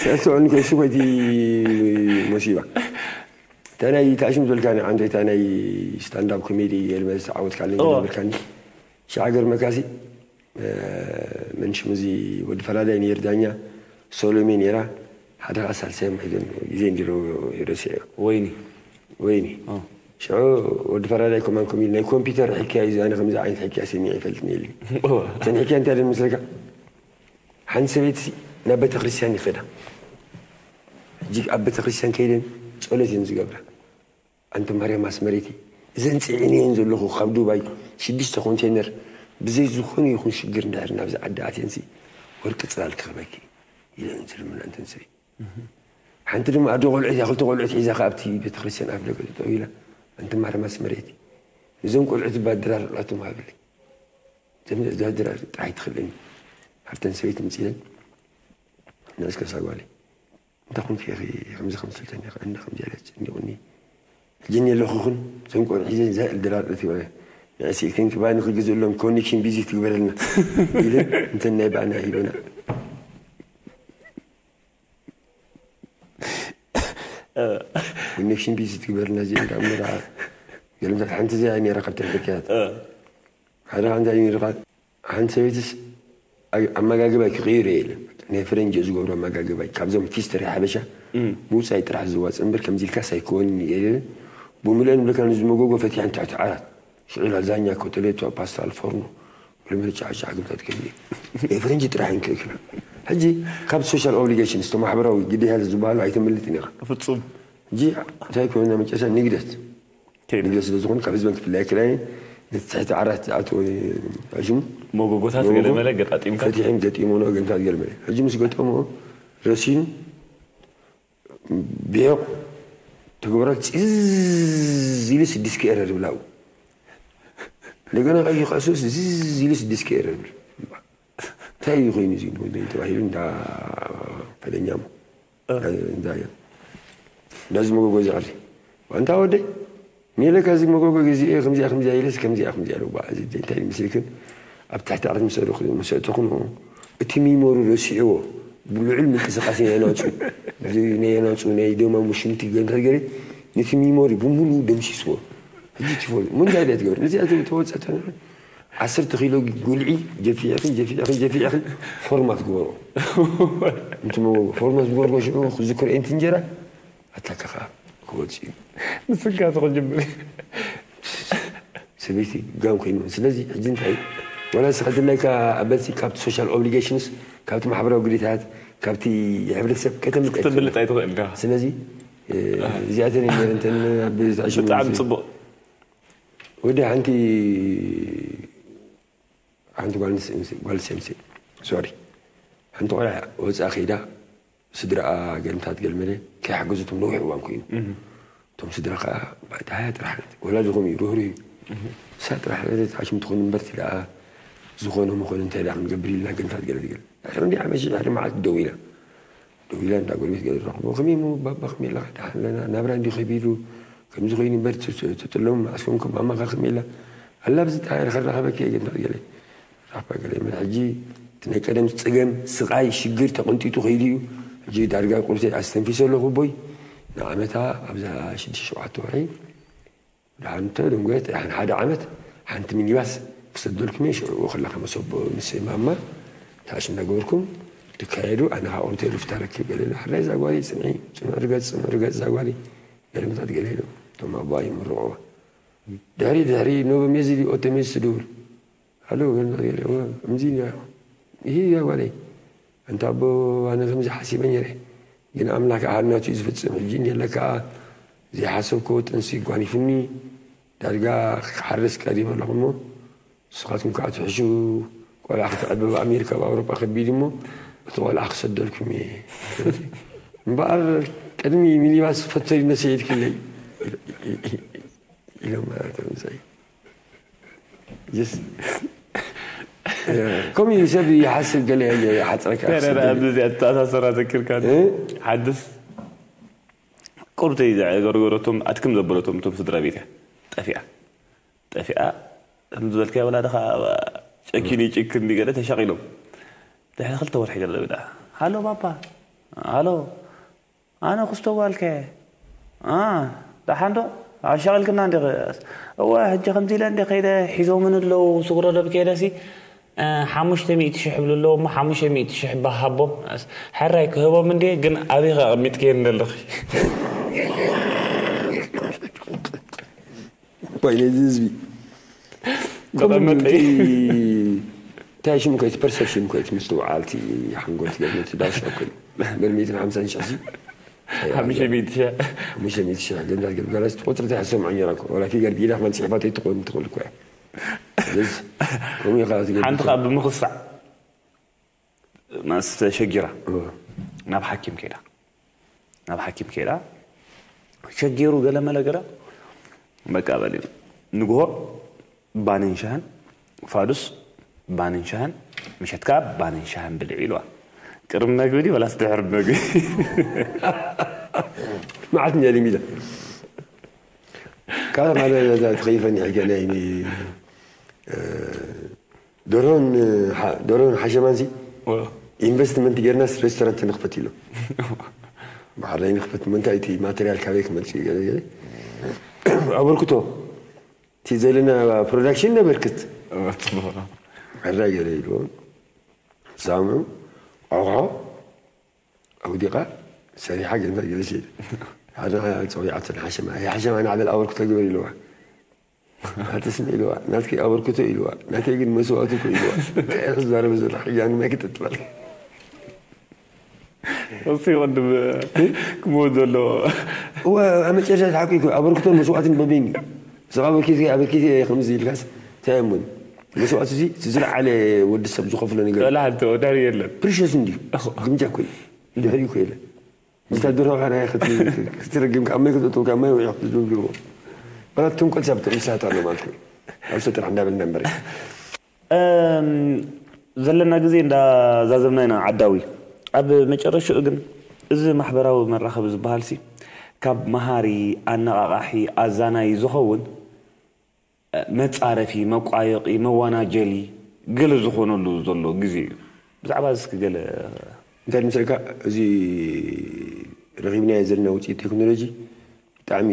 ሰእስዑ ንከይሱ ኮይቲ መሲባ። እታ ናይ ታሽም ዝበልካኒ ዓንተ እታ ናይ ስታንዳፕ ኮሜዲ የልመስ ዓወት ካልኒ ዝበልካኒ። ሸዓ ገርመካሲ መን ሽሙ እዚ ወዲ ፈራዳይ ነይር ዳኛ ሶሎሜ ነይራ። ሓደ ከዓ ሳልሳይ ማይዞን ግዜ እንዲሮ ረሲዐ። ወይኒ ወይኒ ሽዑ ወዲ ፈራዳይ ኮማን ኮሚል ናይ ኮምፒውተር ሕክያ እዩ። ኣነ ከምዚ ዓይነት ሕክያ ሰሚዐ ይፈልጥ የለ። እተን ሕክያ እንታይ ደን ምስለካ ሓንቲ ሰበይቲ ናብ ቤተክርስትያን ይኸዳ። ሕጂ ኣብ ቤተክርስትያን ከይደን ጸሎት እየን ዝገብራ። ኣንቲ ማርያም ኣስመሬቲ እዘን ጽዒነየን ዘለኹ ካብ ዱባይ ሽዱሽተ ኮንቴነር ብዘይ ዝኾነ ይኹን ሽግር እንድሕር ናብዚ ዓዲ ኣትየንሲ ወርቂ ጽላል ክህበኪ ኢለን ዝልምና እንተን ሰበይቲ። ሓንቲ ድማ ኣዶ ቆልዑት እያ ክልተ ቆልዑት ሒዛ ከኣ ኣብቲ ቤተክርስትያን ኣፍ ደገ ጠጠው ኢላ ኣንቲ ማርያም ኣስመሬቲ እዞም ቆልዑት እባ ድራር ላቶም ሃብለይ። ዘምዘ ዘድራ ጥራይ ትኽእልን። ሃብተን ሰበይት ምጽለን ንእስከ ሳጓሊ እንተ ኹን ኬኺ ከምዚ ከም ስልተን ይኽእል እንደ ከም ጀለች እንዲቑኒ ሕጂ እኔ ኣለኹኹን ዘንቆር ሒዘ ዘእል ድራር እቲ ወረ ንእስኢልክን ክባኒ ክግዝእሎም ኮኔክሽን ቢዚ ትግበረልና ኢለ እንተ ናይ ባዕና ሂበና ኮኔክሽን ቢዚ ትግበረልና እዚ እንዳ ምራ ገለምታት ሓንቲ እዚኣ ነራ ካብተን ሕክያት ሓደ ሓንቲ ኣይንርኻ ሓንቲ ሰበይትስ ኣመጋግባይ ክቕይር እየ ኢለን ናይ ፈረንጂ ዝገብሮ ኣመጋግባይ ካብዞም ኪስተሪ ሓበሻ ምውፃይ ጥራሕ ዝዋፅ እምበር ከምዚ ኢልካስ ኣይከወንን እየ ኢለን ብምልአን ብልካ ንዝመጎጎ ፈቲሐን ትሕቲ ዓራት ሽዑ ላዛኛ ኮተሌቶ ፓስታ ኣልፎርኖ ወለመለ ጫዕጫዕ ግምታት ከይኒ ናይ ፈረንጂ ጥራሕ እንክእክላ ሕጂ ካብ ሶሻል ኦብሊጌሽን ዝተማሕበራዊ ግዴታ ዝበሃሉ ኣይተምልጥን ኢኻ ፍፁም ሕጂ እንታይ ኮይና መጨረሻ ንግደት ንግደት ስለ ዝኾነ ካብ ህዝበን ክፍለያ ክላየ ነቲ ትሕቲ ዓራት ዝኣተወ ኣሽሙ መጎጎታት ገለ መለ ገጣጢምካ ፈቲሖም ገጢሞም ወገንታት ገለ መለ ሕጂ ምስ ገጠምኦ ረሲኑ ብሄቕ ትግበረል ፂዝ ኢሉ ስድስት ኪ ኤረር ይብላው እንደገና ቀይ ከእሱስ ዝዝ ኢሉ ስድስት ኪ ኤረር ይብል እንታይ እዩ ኮይኑ እዚ ተባሂሉ እንዳ ፈለኛም እንዳ እንዳዚ መጎጎ ዝቐሪ ዋንታ ወደይ ሜለካ እዚ መጎጎ ግዜ ከምዚኣ ከምዚኣ ኢለስ ከምዚኣ ከምዚኣ ኣለዋ እዚ እንታይ ምስልክን ኣብ ትሕቲ ዓረት ምስ ኣእተኹ እቲ ሚሞሪ ረሲዕዎ ብልዑል ምንቅስቃስ ናይ ኣናፁ ናይ ኣናፁ ናይ ደማሙ ሽንቲ ገንታት ገለ ነቲ ሚሞሪ ብሙሉ ደምሲስዎ ሕጂ ትፈልጡ ምንታይ ድያ ትገብር ነዚኣ ተወፀተ ዓሰርተ ኪሎ ጉልዒ ጀፊዕኽን ጀፊዕኽን ጀፊዕኽን ፎርማት ግበሮ። እንት ፎርማት ግበርጎ ሽዑ ክዝክር ኤንቲ እንጀራ ኣታካ ከዓ ክወፅ እዩ። ንስካ ትኽጅምር ሰበይቲ ጋም ኮይኑ ስለዚ ሕጂ እንታይ ወላ ንስኻ ድላይካ ኣበልሲ ካብቲ ሶሻል ኦብሊጌሽንስ ካብቲ ማሕበራዊ ግዴታት ካብቲ ሕብረተሰብ ከተምልጥ ክትምልጥ ኣይትኽእል ኢኻ። ስለዚ እዚኣተን እየን ነይረን እተን ኣብ ዝትዕሽሙ ብጣዕሚ ጽቡቕ ወዲ ሓንቲ ሓንቲ ጓል ኣንስተይቲ ሶሪ ሓንቲ ቆልዓ ወፃ ከይዳ ስድራኣ ገልምታት ገልመለ ከይሓገዘቶም ነዊሕ እዋን ኮይኑ እቶም ስድራ ከዓ ባእታ ሃያ ጥራሕ ወላዲ ከምኡ እዩ ርህሩህ እዩ እሳ ጥራሕ ሓሽም ትኾን እምበርቲ ደኣ ዝኾነ መኾነ እንታይ ደኣ ክንገብር ኢልና ገልምታት ገለ ትገል ሕሪ እንዲ ዓመት ሕሪ መዓልቲ ደው ኢላ ደው ኢላ እንዳ ጎረቤት ገለ ረኽቦ ከመይ እሞ ባባ ከመይ ኣለኻ ደሓን ኣለና ናብራ እንዲ ከቢዱ ከምዚ ኮይኑ እምበር ተጠለሙ መዓስ ኮንኩም ማማኻ ከመይ ኢላ ኣላ ብዚ ተሓረ ከራኸበኪ እየ ገልምታት ገለ ራባ ገለ ይመል ሕጂ እቲ ናይ ቀደም ፀገም ስቃይ ሽግር ተቐንጢጡ ከይዱ እዩ ሕጂ ዳርጋ ቁርሰይ ኣስተንፊሰ ኣለኹ ቦይ ንዓመታ ኣብዛ ሽዱሽተ ሸውዓተ ወርሒ ደሓን እንተ ደንጎየት ደሓን ሓደ ዓመት ሓንቲ ሚኒባስ ክሰደልኩም እየ። ሽዑ ከለኻ መሰቦ ምስ ማማ ታሽ እንዳገበርኩም ትካየዱ። ኣነ ካብ ኦርቴ ሉፍታ ረኪብ ገለ ኢሉ፣ ሕራይ እዛ ጓለይ ጽንዒ፣ ጽኑዕ ርገጽ፣ ጽኑዕ ርገጽ እዛ ጓለይ፣ ገለመታት ገለ ኢሉ። እቶም ኣቦኣ ይምርቕዎ። ድሕሪ ድሕሪ ኖበ ሜዚ ኦተ ሜዚ ትድውል ኣሎ ገለ ገለ እምዚ እያ ጓለይ። ኣንታ ኣቦ ኣነ ከምዚ ሓሲበ ነይረ፣ ግን ኣምላክ ኣሃናቱ እዩ ዝፍጽም። ሕጂ እንዲለ ከዓ ዘይሓሰብክዎ ጥንሲ ጓኒፉኒ። ዳርጋ ክሓርስ ቀሪበ ኣለኹ እሞ ንስኻትኩም ከዓ ትሕሹ። ቆልዓ ክትዕብብ ኣሜሪካ ኣብ ኣውሮጳ ከቢድ እሞ እቲ ቆልዓ ክሰደልኩም እየ። እምበኣር ቅድሚ ሚኒባስ ፈተዩ መሰየድክለይ ኢሎም ማለት ምሳይ ስ ከምኡ እዩ ሰብ ይሓስብ ገለ ይሓፅረካ ክስደድ። ኣብዚ ኣተኣሳሰራ ዘኪርካ ሓድስ ቁርተይ ዘገርገረቶም ኣትክም ዘበለቶም እቶም ስድራ ቤት እያ ጠፊኣ ጠፊኣ ከም ዝበልካዮ ወላዲ ከዓ ጨኪን ይጭክን ገለ ተሻቂሎም ድሕሪ ክልተ ወርሒ ገለ ብዳ ሃሎ ባባ ሃሎ ኣነ ክስተዋልከ ደሓንዶ ኣሻቂልክና እንዲ እወ ሕጂ ከምዚ ኢለ እንዲ ከይደ ሒዞምን ኣለዉ ስጉረዶብ ከይደሲ ሓሙሽተ ሚእቲ ሽሕ ይብሉ ኣለዉ እሞ ሓሙሽተ ሚእቲ ሽሕ ባሃቦም ሕራይ ክህቦም እንዲ ግን ኣበይ ከ ኣቐሚጥክየን ዘለኺ ወይኔ እዚ ህዝቢ ተቐመጠ እንታይ ሽም ኮይት ፐርሰፕሽን ኮይት ምስትውዓልቲ ሓንጎልቲ ገርመቲ ዳሻ ኮይኑ በርሚትን ሓምሳን ሽሕ ሲ ሓሙሽተ ሚእቲ ሽሕ ሓሙሽተ ሚእቲ ሽሕ ገንዳ ገርጋራስ ቁፅሪ ተሕሰምዖ ነራ እኮ ወላ ፊገር ዲዳ ከማን ፅሒፋት ኣይትኾን ትኽእል እኮ እያ ስለዚ ከምኡ ኢኻ ትገብር ሓንቲ ከዓ ብምኽሳዕ ማስ ተሸጊራ ናብ ሓኪም ከይዳ ናብ ሓኪም ከይዳ ሸጊሩ ገለ መለ ገለ በቃ በል ንግሆ ባንን ሻህን ፋዱስ ባንን ሻህን ምሸት ከዓ ባንን ሻህን ብልዕ ኢልዋ ቅድሚ መግቢ ድዩ ወላስ ድሕሪ መግቢ መዓት እንዲያ ሊሚዳ ካብ ማለት ተኸይፈኒ ሕገ ናይ ደርሆን ደርሆን ሓሸማን ሲ ኢንቨስትመንት ጌርናስ ሬስቶራንት ንኽፈት ኢሎም ባሕር ናይ ንኽፈት ምንታይ እቲ ማቴሪያል ካበይ ክመልስ እዩ ገለ ገለ ኣበርክቶ እቲ ዘለና ፕሮዳክሽን ነበርክት ሕራይ ገለ ኢልዎም ሳምዑ ኣቑሖ ኣውዲቓ ሰሪሓ ገንዘብ ገለ ሲል ሓደ ፀዊዓቶ ንሓሸማ ሓሸማ ንዓበል ኣበርክቶ ግበር ኢልዋ ኣትስሚ ኢልዋ ናትኪ ኣበርክቶ ኢልዋ ናተይ ግን መስዋእቲ እኮ ኢልዋ እንታይ ኢኻ ትዛረበ ዘለኻ እያ ንመይ ክትጥበል እሱ ይቐድም ክመወት ዘለዎ እወ ኣብ መጨረሻ ሓቂ እኮ ኣበርክቶን መስዋእትን በበይን እዩ ስኻ ኣበርኪት ኣበርኪት ከምዚ ኢልካስ እንታይ እሙን መስዋእቲ እዚ እቲ ዝለዓለ ወዲ ሰብ ዝኸፍሎ ነገር ወላ ሓንቲ ወዳሪ የለን ፕሪሸስ እንድዩ ግምጃ እኮ እዩ ድሕሪ እኮ የለን ዝተድረኻ ናይ ክትረግም ካብ ማይ ክትእትው ካብ ማይ ውዒ ክትድብድቦ በላ ትንኮል ሰብ ትምሳት ኣሎ ማለት እዩ ኣብ ሰጥራሕ እንዳበልና እምበር እም፣ ዘለና ግዜ እንዳዛዘምና ኢና ዓዳዊ ኣብ መጨረሽኡ ግን እዚ ማሕበራዊ መራኸቢ ዝበሃል ሲ ካብ መሃሪ ኣነቓቓሒ ኣዛናይ ዝኸውን መጻረፊ መቋየቒ መዋናጀሊ ገለ ዝኾነሉ ዘሎ ግዜ እዩ ብዛዕባ እዚ እስኪ ገለ እንታይ ምስልካ እዚ ረኺብናዮ ዘለና ውፅኢት ቴክኖሎጂ ብጣዕሚ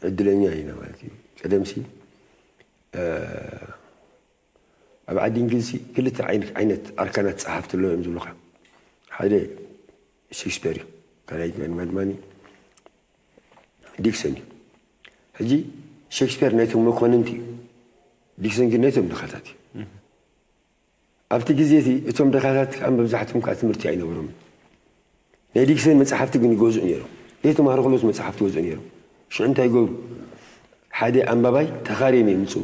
ዕድለኛ ኢና ማለት እዩ ቀደም ሲ ኣብ ዓዲ እንግሊዝ ክልተ ዓይነት ኣርካናት ፀሓፍቲ ኣለዉ እዮም ዝብሉካ ሓደ ሼክስፔር እዩ ካልኣይ ድማ ድማ ዲክሰን እዩ ሕጂ ሼክስፔር ናይቶም መኮንንቲ እዩ ዲክሰን ግን ናይቶም ድኻታት እዩ ኣብቲ ግዜ እቲ እቶም ድኻታት ከዓ መብዛሕትኦም ከዓ ትምህርቲ ኣይነበሮምን ናይ ዲክሰን መፅሓፍቲ ግን ይገዝኡ ነይሮም ዘይተምሃሩ ከለስ መፅሓፍቲ ይገዝኡ ነይሮም ሽዑ እንታይ ይገብሩ ሓደ ኣንባባይ ተኻርዮም የምፅኡ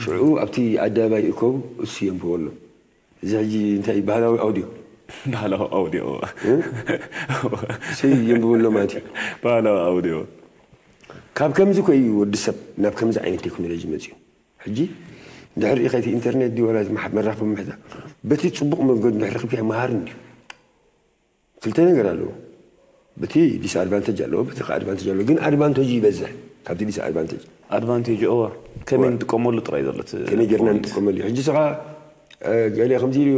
ሽዑ ኣብቲ ኣደባባይ ይእከቡ እሱ የንብበሎም እዚ ሕጂ እንታይ ባህላዊ ኣውድዮ ባህላዊ ኣውድዮ እሱ የንብበሎም ማለት እዩ ባህላዊ ኣውድዮ ካብ ከምዚ ኮይ ወዲ ሰብ ናብ ከምዚ ዓይነት ቴክኖሎጂ መፅዩ ሕጂ እንድሕር ኢኸ እቲ ኢንተርኔት ድዩ ወላ መራኽቢ ምሕታ በቲ ፅቡቕ መንገዲ እንድሕር ረኺብካ መሃርን ድዩ ክልተ ነገር ኣለዎ በቲ ዲስኣድቫንቴጅ ኣለዎ በቲ ኣድቫንቴጅ ኣለዎ ግን ኣድቫንቴጅ ይበዝሕ ካብቲ ዲስኣድቫንቴጅ ኣድቫንቴጅ እዋ ከመይ ንጥቀመሉ ጥራይ ዘሎ እቲ ከመይ ጌርና ንጥቀመሉ እዩ ሕጂ ስኻ ገለ ከምዚ ኢሉ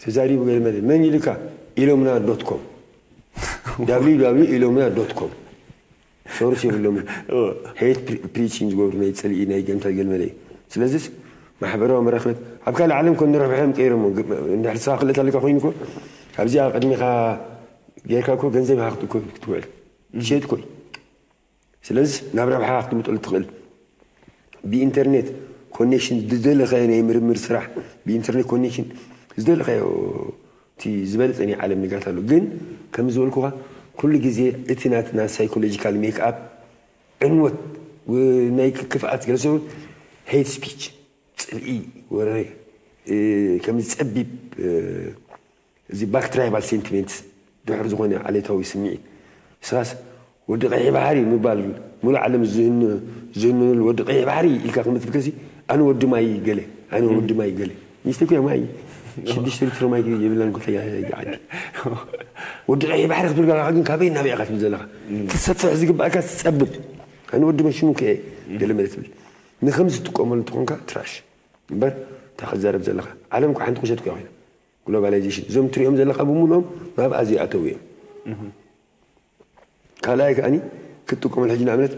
ተዛሪቡ ገለ መለ መን ኢልካ ኢሎምና ዶት ኮም www ኢሎምና ዶት ኮም ሶርስ የብሎምን። ሄት ፕሪቺንግ ዝገብሩ ናይ ፅልኢ ናይ ገምታ ገልመለ እዩ። ስለዚስ ማሕበራዊ መራኽበት ኣብ ካልእ ዓለም ኮን ንረብሐም ቀይሮሞ። እንድሕር ስኻ ክእለት ኣለካ ኮይኑ እኮ ኣብዚኣ ቅድሚኻ ጌርካ እኮ ገንዘብ ኢኻ ክትእኮ ክትውዕል ትሸይጥ እኮ እዩ። ስለዚ ናብ ረብሓ ክትምጠሉ ትኽእል። ብኢንተርኔት ኮኔክሽን ዝደለኻዮ ናይ ምርምር ስራሕ ብኢንተርኔት ኮኔክሽን ዝደለኻዮ እቲ ዝበለፀ ናይ ዓለም ንጋት ኣሎ። ግን ከም ዝበልኩኻ ኩሉ ግዜ እቲ ናትና ሳይኮሎጂካል ሜክኣፕ ዕንወት ናይ ክፍኣት ገለ ሰብ ሄት ስፒች ፅልኢ ወረ ከምዚ ፀቢብ እዚ ባክ ትራይባል ሴንቲሜንት ድሕር ዝኾነ ዓሌታዊ ስምዒት ስኻስ ወዲ ቀይሕ ባሕሪ ምባል ሙሉእ ዓለም ዝህንሉ ወዲ ቀይሕ ባሕሪ ኢልካ ክመፅእ ከሲ ኣነ ወዲ ማይ ገለ ኣነ ወዲ ማይ ገለ ሚስተ ኩያ ማይ ሽዱሽተ ሊትሮ ማይ የብላን ኮተያ ዓዲ ወዲ ቀይሕ ባሕሪ ክትብል ከለካ ግን ካበይ ናበይ ኢኻ ትብል ዘለኻ ትሰፍሕ ዝግባእካ ትፀብብ ኣነ ወዲ መሽሙ ከ ገለ መለ ትብል ንከም ዝጥቀመሉ እንትኾንካ ትራሽ እምበር እንታይ ክትዛረብ ዘለኻ ዓለም እኮ ሓንቲ ቁሸት እኮ ኮይና ግሎባላይዜሽን እዞም ትሪኦም ዘለኻ ብምሉኦም ናብ ኣዝዩ ኣተው እዮም ካልኣይ ከኣኒ ክትጥቀመሉ ሕጂ ንኣብነት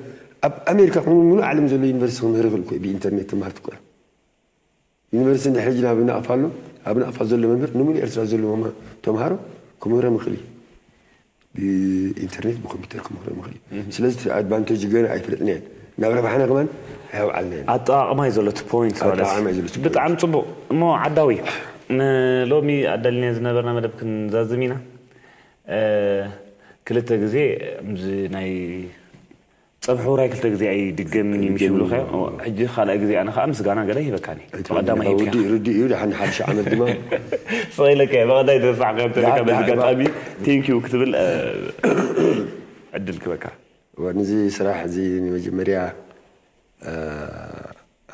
ኣብ ኣሜሪካ ኮይኑ ሙሉእ ዓለም ዘሎ ዩኒቨርሲቲ ክምህር ይኽእል እኮ ብኢንተርኔት ትምህርቲ እኮ ዩኒቨርሲቲ እንድሕር ሕጂ ናብ ናቕፋ ኣሎ ኣብ ናቕፋ ዘሎ መምህር ንሙሉእ ኤርትራ ዘሎ ተምሃሮ ክምህሮም ይኽእል እዩ ብኢንተርኔት ብኮምፒተር ክምህሮም ይኽእል እዩ ስለዚ ኣድቫንቴጅ ገና ኣይፈለጥናዮን ናብ ረብሓና ከማን ኣየውዓልናዮን ኣጠቃቅማ እዩ ዘሎ እቲ ፖይንት ማለት ኣጠቃቅማ እዩ ዘሎ እቲ ፖይንት። ብጣዕሚ ጽቡቅ እሞ ዓዳዊ ንሎሚ ኣዳሊና ዝነበርና መደብ ክንዛዝም ኢና እ፣ ክልተ ግዜ ምዚ ናይ ጸብሒ ውራይ ክልተ ግዜ ኣይድገምን እዩ ምሽ ይብሉኻ ሕጂ ካልኣይ ግዜ ኣነ ከዓ ምስጋና ገለ ይበካኒ ብቐዳማይ ሂብካ ርዲ እዩ ደሓን ሓድሽ ዓመት ድማ ስቕ ኢለካ እየ ብቐዳይ ዝረሳዕካ ተለካ በዚ ኣጋጣሚ ቴንኪዩ ክትብል እ፣ ዕድል ክበካ ወንዚ ስራሕ እዚ ንመጀመርያ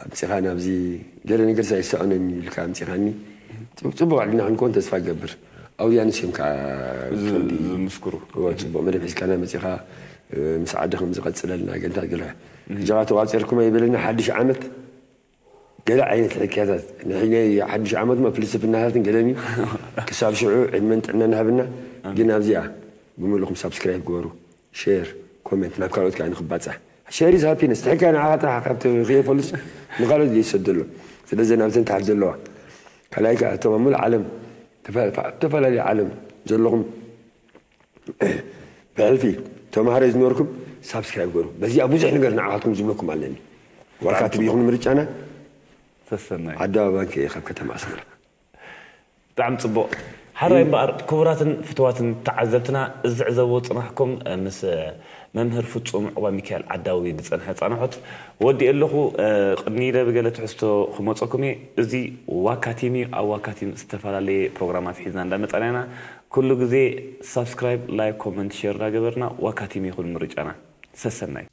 ኣምፂኻ ናብዚ ገለ ነገር ኣይሰኣኖን ኢልካ ኣምፂኻኒ ፅቡቅ ዕድና ክንከውን ተስፋ ይገብር ኣውያንስ እዮም ከዓ ዝምስክሩ ፅቡቅ መደብ ሒዝካና መፂኻ ምስ ዓዲ ከም ዝቀፅለልና ገንታት ገለ ሕጃኻ ተቋፂርኩም ኣይበለና ሓድሽ ዓመት ገለ ዓይነት ሕክያታት ናይ ሓድሽ ዓመት ማ ፍልስፍናታትን ገለን እዩ ክሳብ ሽዑ ዕድመን ጥዕናን ሃብና ግን ኣብዚኣ ብምሉኹም ሳብስክራይብ ግበሩ ሼር ኮሜንት ናብ ካልኦት ከዓ ንክባፃሕ ሼር is happiness ትሕካ ንዓኻ ጥራሕ ካብ ትኽየፈልስ ንካልኦት ዘይሰደሎ ስለዚ ናብተን ታሕት ዘለዋ ካልኣይ ከዓ እቶም ኣብ ሙሉእ ዓለም ተፈላለዩ ዓለም ዘለኹም ብሕልፊ ተማሃሮ ዝነበርኩም ሳብስክራይብ ገሩ በዚኣ ብዙሕ ነገር ንዓኻትኩም ዝብለኩም ኣለኒ ዋርካ ትቢ ይኹን ምርጫና ሰሰናይ ዓዲ ኣበባ ከ ካብ ከተማ ኣስመራ ብጣዕሚ ፅቡቅ ሓራይ እምበኣር ክቡራትን ፍትዋትን ተዓዘብትና እዚ ዕዘብዎ ፅናሕኩም ምስ መምህር ፍፁም ዑባ ሚካኤል ዓዳዊ ዝፀንሐ ፃንሖት ወዲ ኣለኹ ቅድሚ ኢለ ብገለ ትሕዝቶ ክመፀኩም እየ እዚ ዋካቲም እዩ ኣብ ዋካቲም ዝተፈላለየ ፕሮግራማት ሒዝና እንዳመፃና ኢና ኩሉ ግዜ ሳብስክራይብ ላይክ ኮመንት ሸር እንዳገበርና ዋካቲም ይኹን ምርጫና ሰሰናይ